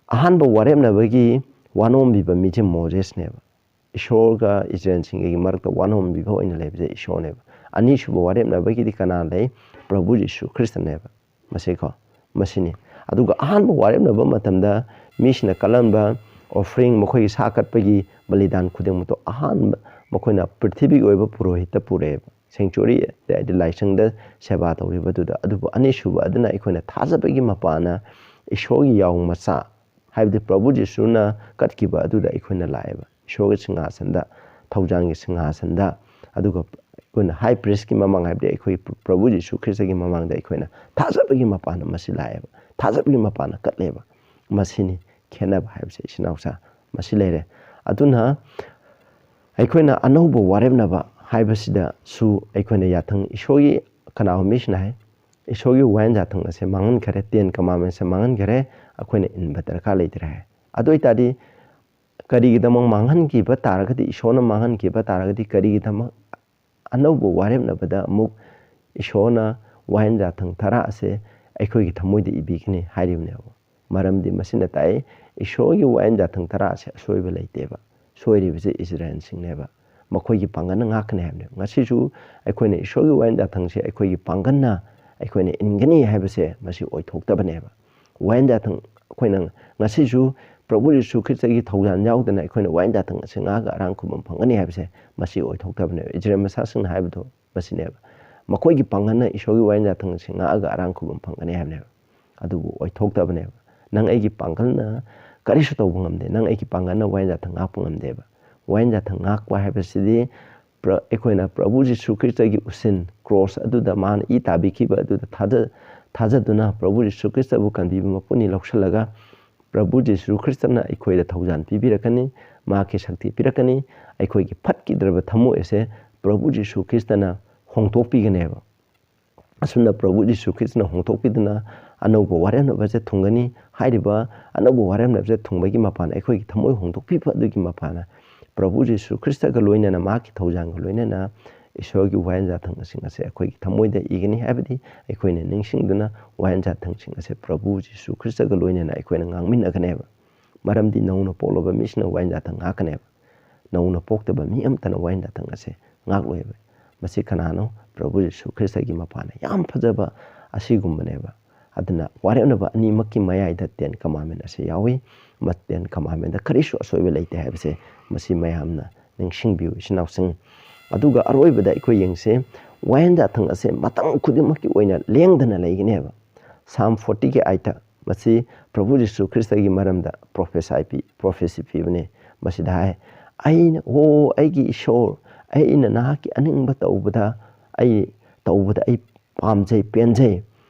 ꯑꯍꯥꯟꯕ ꯋꯥꯔꯦꯞꯅꯕꯒꯤ ꯋꯥꯅꯣꯝꯕꯤꯕ ꯃꯤꯁꯦ ꯃꯣꯖꯦꯁꯅꯦꯕ꯫ ꯏꯁꯣꯔꯒ ꯏꯁꯔꯥꯌꯦꯜꯁꯤꯡꯒꯤ ꯃꯔꯛꯇ ꯋꯥꯅꯣꯝꯕꯤꯕ ꯑꯣꯏꯅ ꯂꯩꯕꯁꯦ ꯏꯁꯣꯔꯅꯦꯕ꯫ ꯑꯅꯤꯁꯨꯕ ꯋꯥꯔꯦꯞꯅꯕꯒꯤꯗꯤ ꯀꯅꯥ ꯂꯩ? ꯄ꯭ꯔꯚꯨ ꯖꯤꯁꯨ ꯈ꯭ꯔꯤꯁꯇꯅꯦꯕ꯫ ꯃꯁꯤꯀꯣ, ꯃꯁꯤꯅꯤ꯫ ꯑꯗꯨꯒ ꯑꯍꯥꯟꯕ ꯋꯥꯔꯦꯞꯅꯕ ꯃꯇꯝꯗ ꯃꯤꯁꯤꯡꯅ ꯀꯠꯂꯝꯕ offering, ꯃꯈꯣꯏꯒꯤ ꯁꯥ ꯀꯠꯄꯒꯤ ꯕꯂꯤꯗꯥꯟ ꯈꯨꯗꯤꯡꯃꯛꯇꯣ ꯑꯍꯥꯟꯕ ꯃꯈꯣꯏꯅ ꯄ꯭ꯔꯤꯊꯤꯕꯤꯒꯤ ꯑꯣꯏꯕ ꯄꯨꯔꯣꯍꯤꯠꯇ ꯄꯨꯔꯛꯑꯦꯕ꯫ Sanctuary, ꯍꯥꯏꯗꯤ ꯂꯥꯏꯁꯪꯗ ꯁꯦꯕꯥ ꯇꯧꯔꯤꯕꯗꯨꯗ꯫ ꯑꯗꯨꯕꯨ ꯑꯅꯤꯁꯨꯕ ꯑꯗꯨꯅ ꯑꯩꯈꯣꯏꯅ ꯊꯥꯖꯕꯒꯤ ꯃꯄꯥꯅ ꯏꯁꯣꯔꯒꯤ ꯌꯥꯎ ꯃꯆꯥ, ꯍꯥꯏꯕꯗꯤ ꯄ꯭ꯔꯚꯨ ꯖꯤꯁꯨꯅ ꯀꯠꯈꯤꯕ ꯑꯗꯨꯗ ꯑꯩꯈꯣꯏꯅ ꯂꯥꯛꯑꯦꯕ꯫ ꯏꯁꯣꯔꯒꯤ ꯁꯤꯡꯍꯥꯁꯟꯗ, ꯊꯧꯖꯥꯜꯒꯤ ꯁꯤꯡꯍꯥꯁꯟꯗ, ꯑꯗꯨꯒ ꯑꯩꯈꯣꯏꯅ ꯍꯥꯏ ꯄ꯭ꯔꯤꯁꯀꯤ ꯃꯃꯥꯡ ꯍꯥꯏꯕꯗꯤ ꯑꯩꯈꯣꯏ ꯄ꯭ꯔ-, ꯄ꯭ꯔꯚꯨ ꯖꯤꯁꯨ ꯈ꯭ꯔꯤꯁꯇꯒꯤ ꯃꯃꯥꯡꯗ ꯑꯩꯈꯣꯏꯅ ꯊꯥꯖꯕꯒꯤ ꯃꯄꯥꯟꯅ ꯃꯁꯤ ꯂꯥꯛꯑꯦꯕ, ꯊꯥꯖꯕꯒꯤ ꯃꯄꯥꯟꯅ ꯀꯠꯂꯦꯕ꯫ ꯃꯁꯤꯅꯤ ꯈꯦꯠꯅꯕ ꯍꯥꯏꯕꯁꯦ, ꯏꯆꯤꯟ ꯏꯅꯥꯎꯁꯥ, ꯃꯁꯤ ꯂꯩꯔꯦ꯫ ꯑꯗꯨꯅ ꯑꯩꯈꯣꯏꯅ ꯑꯅꯧꯕ ꯋꯥꯔꯦꯞꯅꯕ ꯍꯥꯏꯕꯁꯤꯗꯁꯨ ꯑꯩꯈꯣꯏꯅ ꯌꯥꯊꯪ, ꯏꯁꯣꯔꯒꯤ, ꯀꯅꯥꯒꯨꯝꯕ ꯃꯤꯁꯤꯅ ꯍꯥꯏ, ꯏꯁꯣꯔꯒꯤ ꯋꯥꯌꯦꯟ ꯌꯥꯊꯪ ꯑꯁꯦ ꯃꯥꯡꯍꯟꯈꯔꯦ, ꯇꯦꯟ ꯀꯃꯥꯟꯃꯦꯟꯁꯦ ꯃꯥꯡꯍꯟꯈꯔꯦ, ꯑꯩꯈꯣꯏꯅ ꯏꯟꯕ ꯗꯔꯀꯥꯔ ꯂꯩꯇ꯭ꯔꯦ ꯍꯥꯏ꯫ ꯑꯗꯨ ꯑꯣꯏꯇꯥꯔꯗꯤ ꯀꯔꯤꯒꯤꯗꯃꯛ ꯃꯥꯡꯍꯟꯈꯤꯕ ꯇꯥꯔꯒꯗꯤ, ꯏꯁꯣꯔꯅ ꯃꯥꯡꯍꯟꯈꯤꯕ ꯇꯥꯔꯒꯗꯤ ꯀꯔꯤꯒꯤꯗꯃꯛ ꯑꯅꯧꯕ ꯋꯥꯔꯦꯞꯅꯕꯗ ꯑꯃꯨꯛ ꯏꯁꯣꯔꯅ ꯋꯥꯌꯦꯟ ꯌꯥꯊꯪ ꯇꯔꯥ ꯑꯁꯦ ꯑꯩꯈꯣꯏꯒꯤ ꯊꯃꯣꯏꯗ ꯏꯕꯤꯒꯅꯤ ꯍꯥꯏꯔꯤꯕꯅꯦꯕ? ꯃꯔꯝꯗꯤ ꯃꯁꯤꯅ ꯇꯥꯛꯏ, ꯏꯁꯣꯔꯒꯤ ꯋꯥꯌꯦꯟ ꯌꯥꯊꯪ ꯇꯔꯥ ꯑꯁꯦ ꯑꯁꯣꯏꯕ ꯂꯩꯇꯦꯕ꯫ ꯁꯣꯏꯔꯤꯕꯁꯦ ꯏꯁꯔꯥꯌꯦꯜꯁꯤꯡꯅꯦꯕ꯫ ꯃꯈꯣꯏꯒꯤ ꯄꯥꯡꯒꯜꯅ ꯉꯥꯛꯀꯅꯤ ꯍꯥꯏꯕꯅꯦꯕ꯫ ꯉꯁꯤꯁꯨ ꯑꯩꯈꯣꯏꯅ ꯏꯁꯣꯔꯒꯤ ꯋꯥꯌꯦꯟ ꯌꯥꯊꯪꯁꯦ ꯑꯩꯈꯣꯏꯒꯤ ꯄꯥꯡꯒꯜꯅ ꯑꯩꯈꯣꯏꯅ ꯏꯟꯒꯅꯤ ꯍꯥꯏꯕꯁꯦ ꯃꯁꯤ ꯑꯣꯏꯊꯣꯛꯇꯕꯅꯦꯕ꯫ ꯋꯥꯌꯦꯟ ꯌꯥꯊꯪ ꯑꯩꯈꯣꯏꯅ ꯉꯁꯤꯁꯨ ꯄ꯭ꯔꯚꯨ ꯌꯤꯁꯨ ꯈ꯭ꯔꯤꯁꯇꯒꯤ ꯊꯧꯖꯥꯜ ꯌꯥꯎꯗꯅ ꯑꯩꯈꯣꯏꯅ ꯋꯥꯌꯦꯟ ꯌꯥꯊꯪ ꯑꯁꯤ ꯉꯥꯛꯑꯒ ꯑꯔꯥꯝ ꯈꯨꯕꯝ ꯐꯪꯒꯅꯤ ꯍꯥꯏꯕꯁꯦ ꯃꯁꯤ ꯑꯣꯏꯊꯣꯛꯇꯕꯅꯦꯕ꯫ ꯏꯖꯔꯦꯜ ꯃꯆꯥꯁꯤꯡꯅ ꯍꯥꯏꯕꯗꯣ ꯃꯁꯤꯅꯦꯕ꯫ ꯃꯈꯣꯏꯒꯤ ꯄꯥꯡꯒꯜꯅ ꯏꯁꯣꯔꯒꯤ ꯋꯥꯌꯦꯟ ꯌꯥꯊꯪ ꯑꯁꯤ ꯉꯥꯛꯑꯒ ꯑꯔꯥꯝ ꯈꯨꯕꯝ ꯐꯪꯒꯅꯤ ꯍꯥꯏꯕꯅꯦꯕ꯫ ꯑꯗꯨꯕꯨ ꯑꯣꯏꯊꯣꯛꯇꯕꯅꯦꯕ꯫ ꯅꯪ ꯑꯩꯒꯤ ꯄꯥꯡꯒꯜꯅ ꯀꯔꯤꯁꯨ ꯇꯧꯕ ꯉꯝꯗꯦ꯫ ꯅꯪ ꯑꯩꯒꯤ ꯄꯥꯡꯒꯜꯅ ꯋꯥꯌꯦꯟ ꯌꯥꯊꯪ ꯉꯥꯛꯄ ꯉꯝꯗꯦꯕ꯫ ꯋꯥꯌꯦꯟ ꯌꯥꯊꯪ ꯉꯥꯛꯄ ꯍꯥꯏꯕꯁꯤꯗꯤ ꯄ꯭ꯔ-, ꯑꯩꯈꯣꯏꯅ ꯄ꯭ꯔꯚꯨ ꯖꯤꯁꯨ ꯈ꯭ꯔꯤꯁꯇꯒꯤ ꯎꯁꯤꯟ, ꯀ꯭ꯔꯣꯁ ꯑꯗꯨꯗ ꯃꯥꯅ ꯏ ꯇꯥꯕꯤꯈꯤꯕ ꯑꯗꯨꯗ ꯊꯥꯖ-, ꯊꯥꯖꯗꯨꯅ ꯄ꯭ꯔꯚꯨ ꯖꯤꯁꯨ ꯈ꯭ꯔꯤꯁꯇꯕꯨ ꯀꯟꯕꯤꯕ ꯃꯄꯨꯅꯤ ꯂꯧꯁꯤꯜꯂꯒ ꯄ꯭ꯔꯚꯨ ꯖꯤꯁꯨ ꯈ꯭ꯔꯤꯁꯇꯅ ꯑꯩꯈꯣꯏꯗ ꯊꯧꯖꯥꯜ ꯄꯤꯕꯤꯔꯛꯀꯅꯤ, ꯃꯍꯥꯛꯀꯤ ꯁꯛꯇꯤ ꯄꯤꯔꯛꯀꯅꯤ꯫ ꯑꯩꯈꯣꯏꯒꯤ ꯐꯠꯈꯤꯗ꯭ꯔꯕ ꯊꯃꯣꯏ ꯑꯁꯦ ꯄ꯭ꯔꯚꯨ ꯖꯤꯁꯨ ꯈ꯭ꯔꯤꯁꯇꯅ ꯍꯣꯡꯗꯣꯛꯄꯤꯒꯅꯦꯕ꯫ ꯑꯁꯨꯝꯅ ꯄ꯭ꯔꯚꯨ ꯖꯤꯁꯨ ꯈ꯭ꯔꯤꯁꯇꯅ ꯍꯣꯡꯗꯣꯛꯄꯤꯗꯨꯅ ꯑꯅꯧꯕ ꯋꯥꯔꯦꯞꯅꯕꯁꯦ ꯊꯨꯡꯒꯅꯤ꯫ ꯍꯥꯏꯔꯤꯕ ꯑꯅꯧꯕ ꯋꯥꯔꯦꯞꯅꯕꯁꯦ ꯊꯨꯡꯕꯒꯤ ꯃꯄꯥꯟ ꯑꯩꯈꯣꯏꯒꯤ ꯊꯃꯣꯏ ꯍꯣꯡꯗꯣꯛꯄꯤꯕ ꯑꯗꯨꯒꯤ ꯃꯄꯥꯟꯅ ꯄ꯭ꯔꯚꯨ ꯖꯤꯁꯨ ꯈ꯭ꯔꯤꯁꯇꯒ ꯂꯣꯏꯅꯅ ꯃꯍꯥꯛꯀꯤ ꯊꯧꯖꯥꯜꯒ ꯂꯣꯏꯅꯅ ꯏꯁꯣꯔꯒꯤ ꯋꯥꯌꯦꯟ ꯌꯥꯊꯪꯁꯤꯡ ꯑꯁꯦ ꯑꯩꯈꯣꯏꯒꯤ ꯊꯃꯣꯏꯗ ꯏꯒꯅꯤ ꯍꯥꯏꯕꯗꯤ ꯑꯩꯈꯣꯏꯅ ꯅꯤꯡꯁꯤꯡꯗꯨꯅ ꯋꯥꯌꯦꯟ ꯌꯥꯊꯪꯁꯤꯡ ꯑꯁꯦ ꯄ꯭ꯔꯚꯨ ꯖꯤꯁꯨ ꯈ꯭ꯔꯤꯁꯇꯒ ꯂꯣꯏꯅꯅ ꯑꯩꯈꯣꯏꯅ ꯉꯥꯡꯃꯤꯟꯅꯒꯅꯦꯕ꯫ ꯃꯔꯝꯗꯤ ꯅꯧꯅ ꯄꯣꯛꯂꯕ ꯃꯤꯁꯤꯅ ꯋꯥꯌꯦꯟ ꯌꯥꯊꯪ ꯉꯥꯛꯀꯅꯦꯕ꯫ ꯅꯧꯅ ꯄꯣꯛꯇꯕ ꯃꯤ ꯑꯃꯠꯇꯅ ꯋꯥꯌꯦꯟ ꯌꯥꯊꯪ ꯑꯁꯦ ꯉꯥꯛꯂꯣꯏꯕ꯫ ꯃꯁꯤ ꯀꯅꯥꯅꯣ? ꯄ꯭ꯔꯚꯨ ꯖꯤꯁꯨ ꯈ꯭ꯔꯤꯁꯇꯒꯤ ꯃꯄꯥꯟꯅ꯫ ꯌꯥꯝ ꯐꯖꯕ ꯑꯁꯤꯒꯨꯝꯕꯅꯦꯕ꯫ ꯑꯗꯨꯅ ꯋꯥꯔꯦꯞꯅꯕ ꯑꯅꯤꯃꯛꯀꯤ ꯃꯌꯥꯏꯗ ꯇꯦꯟ ꯀꯃꯥꯟꯃꯦꯟ ꯑꯁꯤ ꯌꯥꯎꯏ꯫ ꯃ-, ꯇꯦꯟ ꯀꯃꯥꯟꯃꯦꯟꯗ ꯀꯔꯤꯁꯨ ꯑꯁꯣꯏꯕ ꯂꯩꯇꯦ ꯍꯥꯏꯕꯁꯦ ꯃꯁꯤ ꯃꯌꯥꯝꯅ ꯅꯤꯡꯁꯤꯡꯕꯤꯌꯨ, ꯏꯆꯤꯟ ꯏꯅꯥꯎꯁꯤꯡ꯫ ꯑꯗꯨꯒ ꯑꯔꯣꯏꯕꯗ ꯑꯩꯈꯣꯏ ꯌꯦꯡꯁꯦ, ꯋꯥꯌꯦꯟ ꯌꯥꯊꯪ ꯑꯁꯦ ꯃꯇꯝ ꯈꯨꯗꯤꯡꯃꯛꯀꯤ ꯑꯣꯏꯅ ꯂꯦꯡꯗꯅ ꯂꯩꯒꯅꯦꯕ꯫ ꯁꯥꯝ ꯐꯣꯔꯇꯤꯒꯤ ꯑꯥꯏꯠꯇ ꯃꯁꯤ ꯄ꯭ꯔꯚꯨ ꯖꯤꯁꯨ ꯈ꯭ꯔꯤꯁꯇꯒꯤ ꯃꯔꯝꯗ ꯄ꯭ꯔꯣꯐꯦꯁꯥꯏ ꯄꯤ, ꯄ꯭ꯔꯣꯐꯦꯁꯤ ꯄꯤꯕꯅꯦ꯫ ꯃꯁꯤꯗ ꯍꯥꯏ, "ꯑꯩꯅ, ꯑꯣ ꯑꯩꯒꯤ ꯏꯁꯣꯔ, ꯑꯩꯅ ꯅꯍꯥꯛꯀꯤ ꯑꯅꯤꯡꯕ ꯇꯧꯕꯗ, ꯑꯩ ꯇꯧꯕꯗ ꯑꯩ ꯄꯥꯝꯖꯩ, ꯄꯦꯟꯖꯩ꯫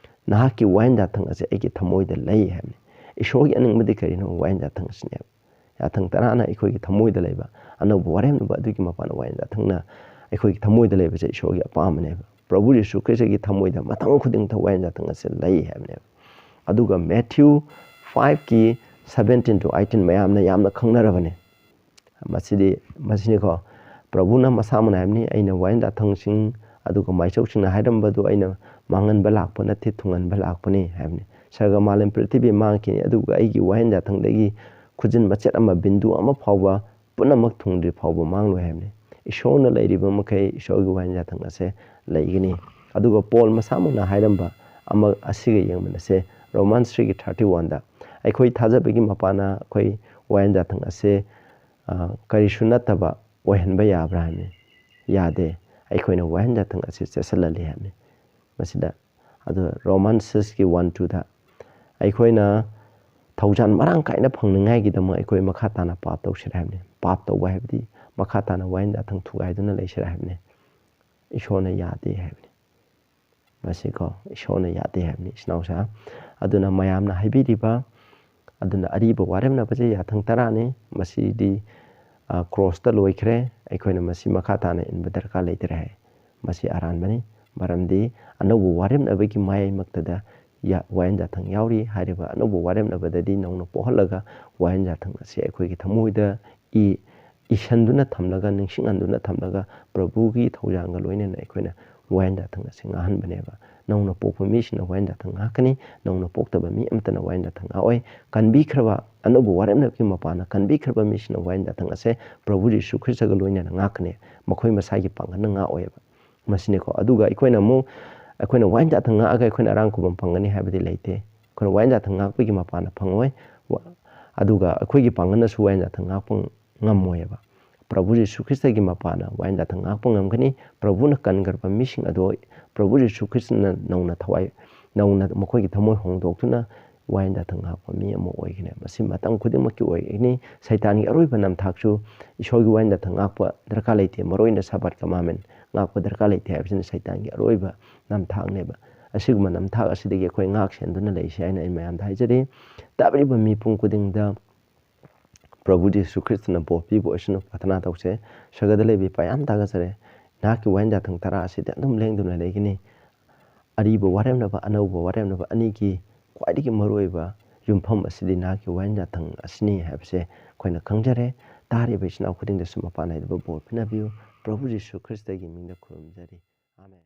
ꯅꯍꯥꯛꯀꯤ ꯋꯥꯌꯦꯟ ꯌꯥꯊꯪ ꯑꯁꯦ ꯑꯩꯒꯤ ꯊꯃꯣꯏꯗ ꯂꯩ ꯍꯥꯏꯕꯅꯤ꯫ ꯏꯁꯣꯔꯒꯤ ꯑꯅꯤꯡꯕꯗꯤ ꯀꯔꯤꯅꯣ? ꯋꯥꯌꯦꯟ ꯌꯥꯊꯪ ꯑꯁꯤꯅꯦꯕ꯫ ꯌꯥꯊꯪ ꯇꯔꯥꯅ ꯑꯩꯈꯣꯏꯒꯤ ꯊꯃꯣꯏꯗ ꯂꯩꯕ, ꯑꯅꯧꯕ ꯋꯥꯔꯦꯝꯅꯕ ꯑꯗꯨꯒꯤ ꯃꯄꯥꯟꯅ ꯋꯥꯌꯦꯟ ꯌꯥꯊꯪꯅ ꯑꯩꯈꯣꯏꯒꯤ ꯊꯃꯣꯏꯗ ꯂꯩꯕꯁꯦ ꯏꯁꯣꯔꯒꯤ ꯑꯄꯥꯝꯕꯅꯦꯕ꯫ ꯄ꯭ꯔꯚꯨ ꯌꯤꯁꯨ ꯈ꯭ꯔꯤꯁꯇꯒꯤ ꯊꯃꯣꯏꯗ ꯃꯇꯝ ꯈꯨꯗꯤꯡꯗ ꯋꯥꯌꯦꯟ ꯌꯥꯊꯪ ꯑꯁꯦ ꯂꯩ ꯍꯥꯏꯕꯅꯦꯕ꯫ ꯑꯗꯨꯒ Matthew five ꯀꯤ seventeen to eighteen ꯃꯌꯥꯝꯅ ꯌꯥꯝꯅ ꯈꯪꯅꯔꯕꯅꯦ꯫ ꯃꯁꯤꯗꯤ, ꯃꯁꯤꯅꯤꯀꯣ, ꯄ꯭ꯔꯚꯨꯅ ꯃꯁꯥꯃꯛꯅ ꯍꯥꯏꯕꯅꯤ, "ꯑꯩꯅ ꯋꯥꯌꯦꯟ ꯌꯥꯊꯪꯁꯤꯡ ꯑꯗꯨꯒ ꯃꯥꯏꯆꯧꯁꯤꯡꯅ ꯍꯥꯏꯔꯝꯕꯗꯨ ꯑꯩꯅ ꯃꯥꯡꯍꯟꯕ ꯂꯥꯛꯄ ꯅꯠꯇꯦ, ꯊꯨꯡꯍꯟꯕ ꯂꯥꯛꯄꯅꯤ" ꯍꯥꯏꯕꯅꯤ꯫ "ꯁꯔꯒ ꯃꯥꯂꯦꯝ ꯄ꯭ꯔꯤꯊꯤꯕꯤ ꯃꯥꯡꯈꯤꯅꯤ, ꯑꯗꯨꯒ ꯑꯩꯒꯤ ꯋꯥꯌꯦꯟ ꯌꯥꯊꯪꯗꯒꯤ ꯈꯨꯖꯤꯟ ꯃꯆꯦꯠ ꯑꯃ, ꯕꯤꯟꯗꯨ ꯑꯃ ꯐꯥꯎꯕ, ꯄꯨꯝꯅꯃꯛ ꯊꯨꯡꯗ꯭ꯔꯤ ꯐꯥꯎꯕ ꯃꯥꯡꯂꯣꯏ" ꯍꯥꯏꯕꯅꯤ꯫ ꯏꯁꯣꯔꯅ ꯂꯩꯔꯤꯕ ꯃꯈꯩ ꯏꯁꯣꯔꯒꯤ ꯋꯥꯌꯦꯟ ꯌꯥꯊꯪ ꯑꯁꯦ ꯂꯩꯒꯅꯤ꯫ ꯑꯗꯨꯒ ꯄꯣꯜ ꯃꯁꯥꯃꯛꯅ ꯍꯥꯏꯔꯝꯕ ꯑꯃ ꯑꯁꯤꯒ ꯌꯦꯡꯃꯤꯟꯅꯁꯦ꯫ Romans three ꯒꯤ thirty one ꯗ, "ꯑꯩꯈꯣꯏ ꯊꯥꯖꯕꯒꯤ ꯃꯄꯥꯟꯅ ꯑꯩꯈꯣꯏ ꯋꯥꯌꯦꯟ ꯌꯥꯊꯪ ꯑꯁꯦ, ꯑ, ꯀꯔꯤꯁꯨ ꯅꯠꯇꯕ ꯑꯣꯏꯍꯟꯕ ꯌꯥꯕ꯭ꯔꯥ?" ꯍꯥꯏꯕꯅꯤ꯫ ꯌꯥꯗꯦ꯫ ꯑꯩꯈꯣꯏꯅ ꯋꯥꯌꯦꯟ ꯌꯥꯊꯪ ꯑꯁꯤ ꯆꯦꯠꯁꯤꯜꯍꯜꯂꯤ ꯍꯥꯏꯕꯅꯤ꯫ ꯃꯁꯤꯗ, ꯑꯗꯨ Romans six ꯀꯤ one two ꯗ, "ꯑꯩꯈꯣꯏꯅ ꯊꯧꯖꯥꯜ ꯃꯔꯥꯡ ꯀꯥꯏꯅ ꯐꯪꯅꯤꯡꯉꯥꯏꯒꯤꯗꯃꯛ ꯑꯩꯈꯣꯏ ꯃꯈꯥ ꯇꯥꯅ ꯄꯥꯞ ꯇꯧꯁꯤꯔꯥ?" ꯍꯥꯏꯕꯅꯤ꯫ ꯄꯥꯞ ꯇꯧꯕ ꯍꯥꯏꯕꯗꯤ ꯃꯈꯥ ꯇꯥꯅ ꯋꯥꯌꯦꯟ ꯌꯥꯊꯪ ꯊꯨꯒꯥꯏꯗꯨꯅ ꯂꯩꯁꯤꯔꯥ ꯍꯥꯏꯕꯅꯤ꯫ ꯏꯁꯣꯔꯅ ꯌꯥꯗꯦ ꯍꯥꯏꯕꯅꯤ꯫ ꯃꯁꯤꯀꯣ, ꯏꯁꯣꯔꯅ ꯌꯥꯗꯦ ꯍꯥꯏꯕꯅꯤ, ꯏꯆꯤꯟ ꯏꯅꯥꯎꯁꯥ꯫ ꯑꯗꯨꯅ ꯃꯌꯥꯝꯅ ꯍꯥꯏꯕꯤꯔꯤꯕ, ꯑꯗꯨꯅ ꯑꯔꯤꯕ ꯋꯥꯔꯦꯝꯅꯕꯁꯦ ꯌꯥꯊꯪ ꯇꯔꯥꯅꯤ꯫ ꯃꯁꯤꯗꯤ, ꯑ, ꯀ꯭ꯔꯣꯁꯇ ꯂꯣꯏꯈ꯭ꯔꯦ꯫ ꯑꯩꯈꯣꯏꯅ ꯃꯁꯤ ꯃꯈꯥ ꯇꯥꯅ ꯏꯟꯕ ꯗꯔꯀꯥꯔ ꯂꯩꯇ꯭ꯔꯦ ꯍꯥꯏ꯫ ꯃꯁꯤ ꯑꯔꯥꯟꯕꯅꯤ꯫ ꯃꯔꯝꯗꯤ ꯑꯅꯧꯕ ꯋꯥꯔꯦꯝꯅꯕꯒꯤ ꯃꯥꯌꯥꯏꯃꯛꯇꯗ ꯌꯥ-, ꯋꯥꯌꯦꯟ ꯌꯥꯊꯪ ꯌꯥꯎꯔꯤ꯫ ꯍꯥꯏꯔꯤꯕ ꯑꯅꯧꯕ ꯋꯥꯔꯦꯝꯅꯕꯗꯗꯤ ꯅꯧꯅ ꯄꯣꯛꯍꯜꯂꯒ ꯋꯥꯌꯦꯟ ꯌꯥꯊꯪ ꯑꯁꯤ ꯑꯩꯈꯣꯏꯒꯤ ꯊꯃꯣꯏꯗ ꯏ-, ꯏꯁꯟꯗꯨꯅ ꯊꯝꯂꯒ, ꯅꯤꯡꯁꯤꯡꯍꯟꯗꯨꯅ ꯊꯝꯂꯒ, ꯄ꯭ꯔꯚꯨꯒꯤ ꯊꯧꯖꯥꯜꯒ ꯂꯣꯏꯅꯅ ꯑꯩꯈꯣꯏꯅ ꯋꯥꯌꯦꯟ ꯌꯥꯊꯪ ꯑꯁꯤ ꯉꯥꯡꯍꯟꯕꯅꯦꯕ꯫ ꯅꯧꯅ ꯄꯣꯛꯄ ꯃꯤꯁꯤꯡꯅ ꯋꯥꯌꯦꯟ ꯌꯥꯊꯪ ꯉꯥꯛꯀꯅꯤ, ꯅꯧꯅ ꯄꯣꯛꯇꯕ ꯃꯤ ꯑꯃꯠꯇꯅ ꯋꯥꯌꯦꯟ ꯌꯥꯊꯪ ꯉꯥꯛꯑꯣꯏ꯫ ꯀꯟꯕꯤꯈ꯭ꯔꯕ, ꯑꯅꯧꯕ ꯋꯥꯔꯦꯝꯅꯕꯒꯤ ꯃꯄꯥꯟꯅ ꯀꯟꯕꯤꯈ꯭ꯔꯕ ꯃꯤꯁꯤꯡꯅ ꯋꯥꯌꯦꯟ ꯌꯥꯊꯪ ꯑꯁꯦ ꯄ꯭ꯔꯚꯨ ꯖꯤꯁꯨ ꯈ꯭ꯔꯤꯁꯇꯒ ꯂꯣꯏꯅꯅ ꯉꯥꯛꯀꯅꯤ꯫ ꯃꯈꯣꯏ ꯃꯁꯥꯒꯤ ꯄꯥꯡꯒꯜꯅ ꯉꯥꯛꯑꯣꯏꯕ꯫ ꯃꯁꯤꯅꯤꯀꯣ꯫ ꯑꯗꯨꯒ ꯑꯩꯈꯣꯏꯅ ꯑꯃꯨꯛ, ꯑꯩꯈꯣꯏꯅ ꯋꯥꯌꯦꯟ ꯌꯥꯊꯪ ꯉꯥꯛꯑꯒ ꯑꯩꯈꯣꯏꯅ ꯑꯔꯥꯡ ꯈꯨꯕꯝ ꯐꯪꯒꯅꯤ ꯍꯥꯏꯕꯗꯤ ꯂꯩꯇꯦ꯫ ꯑꯩꯈꯣꯏꯅ ꯋꯥꯌꯦꯟ ꯌꯥꯊꯪ ꯉꯥꯛꯄꯒꯤ ꯃꯄꯥꯟꯅ ꯐꯪꯉꯣꯏ꯫ ꯋꯥ-, ꯑꯗꯨꯒ ꯑꯩꯈꯣꯏꯒꯤ ꯄꯥꯡꯒꯜꯅꯁꯨ ꯋꯥꯌꯦꯟ ꯌꯥꯊꯪ ꯉꯥꯛꯄ ꯉꯝꯃꯣꯏꯑꯕ꯫ ꯄ꯭ꯔꯚꯨ ꯖꯤꯁꯨ ꯈ꯭ꯔꯤꯁꯇꯒꯤ ꯃꯄꯥꯟꯅ ꯋꯥꯌꯦꯟ ꯌꯥꯊꯪ ꯉꯥꯛꯄ ꯉꯝꯒꯅꯤ꯫ ꯄ꯭ꯔꯚꯨꯅ ꯀꯟꯈ꯭ꯔꯕ ꯃꯤꯁꯤꯡ ꯑꯗꯣ ꯄ꯭ꯔꯚꯨ ꯖꯤꯁꯨ ꯈ꯭ꯔꯤꯁꯇꯅ ꯅꯧꯅ ꯊꯋꯥꯏ, ꯅꯧꯅ ꯃꯈꯣꯏꯒꯤ ꯊꯃꯣꯏ ꯍꯣꯡꯗꯣꯛꯇꯨꯅ ꯋꯥꯌꯦꯟ ꯌꯥꯊꯪ ꯉꯥꯛꯄ ꯃꯤ ꯑꯃ ꯑꯣꯏꯒꯅꯤ꯫ ꯃꯁꯤ ꯃꯇꯝ ꯈꯨꯗꯤꯡꯃꯛꯀꯤ ꯑꯣꯏꯒꯅꯤ꯫ ꯁꯩꯇꯥꯟꯒꯤ ꯑꯔꯣꯏꯕ ꯅꯝꯊꯥꯛꯁꯨ ꯏꯁꯣꯔꯒꯤ ꯋꯥꯌꯦꯟ ꯌꯥꯊꯪ ꯉꯥꯛꯄ ꯗꯔꯀꯥꯔ ꯂꯩꯇꯦ꯫ ꯃꯔꯨꯑꯣꯏꯅ ꯁꯕꯥꯠ ꯀꯃꯥꯃꯦꯟ ꯉꯥꯛꯄ ꯗꯔꯀꯥꯔ ꯂꯩꯇꯦ ꯍꯥꯏꯕꯁꯤꯅ ꯁꯩꯇꯥꯟꯒꯤ ꯑꯔꯣꯏꯕ ꯅꯝꯊꯥꯛꯅꯦꯕ꯫ ꯑꯁꯤꯒꯨꯝꯕ ꯅꯝꯊꯥꯛ ꯑꯁꯤꯗꯒꯤ ꯑꯩꯈꯣꯏ ꯉꯥꯛ ꯁꯦꯟꯗꯨꯅ ꯂꯩꯁꯤ ꯍꯥꯏꯅ ꯑꯩ ꯃꯌꯥꯝꯗ ꯍꯥꯏꯖꯔꯤ꯫ ꯇꯥꯕꯤꯔꯤꯕ ꯃꯤꯄꯨꯝ ꯈꯨꯗꯤꯡꯗ ꯄ꯭ꯔꯚꯨ ꯖꯤꯁꯨ ꯈ꯭ꯔꯤꯁꯇꯅ ꯕꯣꯔ ꯄꯤꯕ ꯑꯣꯏꯁꯅꯨ ꯄ꯭ꯔꯥꯊꯅꯥ ꯇꯧꯁꯦ꯫ ꯁꯒꯗ ꯂꯩꯕꯤ ꯏꯄꯥ ꯌꯥꯝ ꯊꯥꯒꯠꯆꯔꯦ꯫ ꯅꯍꯥꯛꯀꯤ ꯋꯥꯌꯦꯟ ꯌꯥꯊꯪ ꯇꯔꯥ ꯑꯁꯤꯗꯤ ꯑꯗꯨꯝ ꯂꯦꯡꯗꯨꯅ ꯂꯩꯒꯅꯤ꯫ ꯑꯔꯤꯕ ꯋꯥꯔꯦꯝꯅꯕ, ꯑꯅꯧꯕ ꯋꯥꯔꯦꯝꯅꯕ ꯑꯅꯤꯒꯤ ꯈ꯭ꯋꯥꯏꯗꯒꯤ ꯃꯔꯨꯑꯣꯏꯕ ꯌꯨꯝꯐꯝ ꯑꯁꯤꯗꯤ ꯅꯍꯥꯛꯀꯤ ꯋꯥꯌꯦꯟ ꯌꯥꯊꯪ ꯑꯁꯤꯅꯤ ꯍꯥꯏꯕꯁꯦ ꯑꯩꯈꯣꯏꯅ ꯈꯪꯖꯔꯦ꯫ ꯇꯥꯔꯤꯕ ꯏꯆꯤꯟ ꯏꯅꯥꯎ ꯈꯨꯗꯤꯡꯗꯁꯨ ꯃꯄꯥ ꯅꯥꯏꯗꯕ ꯕꯣꯔ ꯄꯤꯅꯕꯤꯌꯨ꯫ ꯄ꯭ꯔꯚꯨ ꯖꯤꯁꯨ ꯈ꯭ꯔꯤꯁꯇꯒꯤ ꯃꯤꯡꯗ ꯈꯨꯔꯨꯝꯖꯔꯤ꯫ ꯑꯥꯃꯦꯟ꯫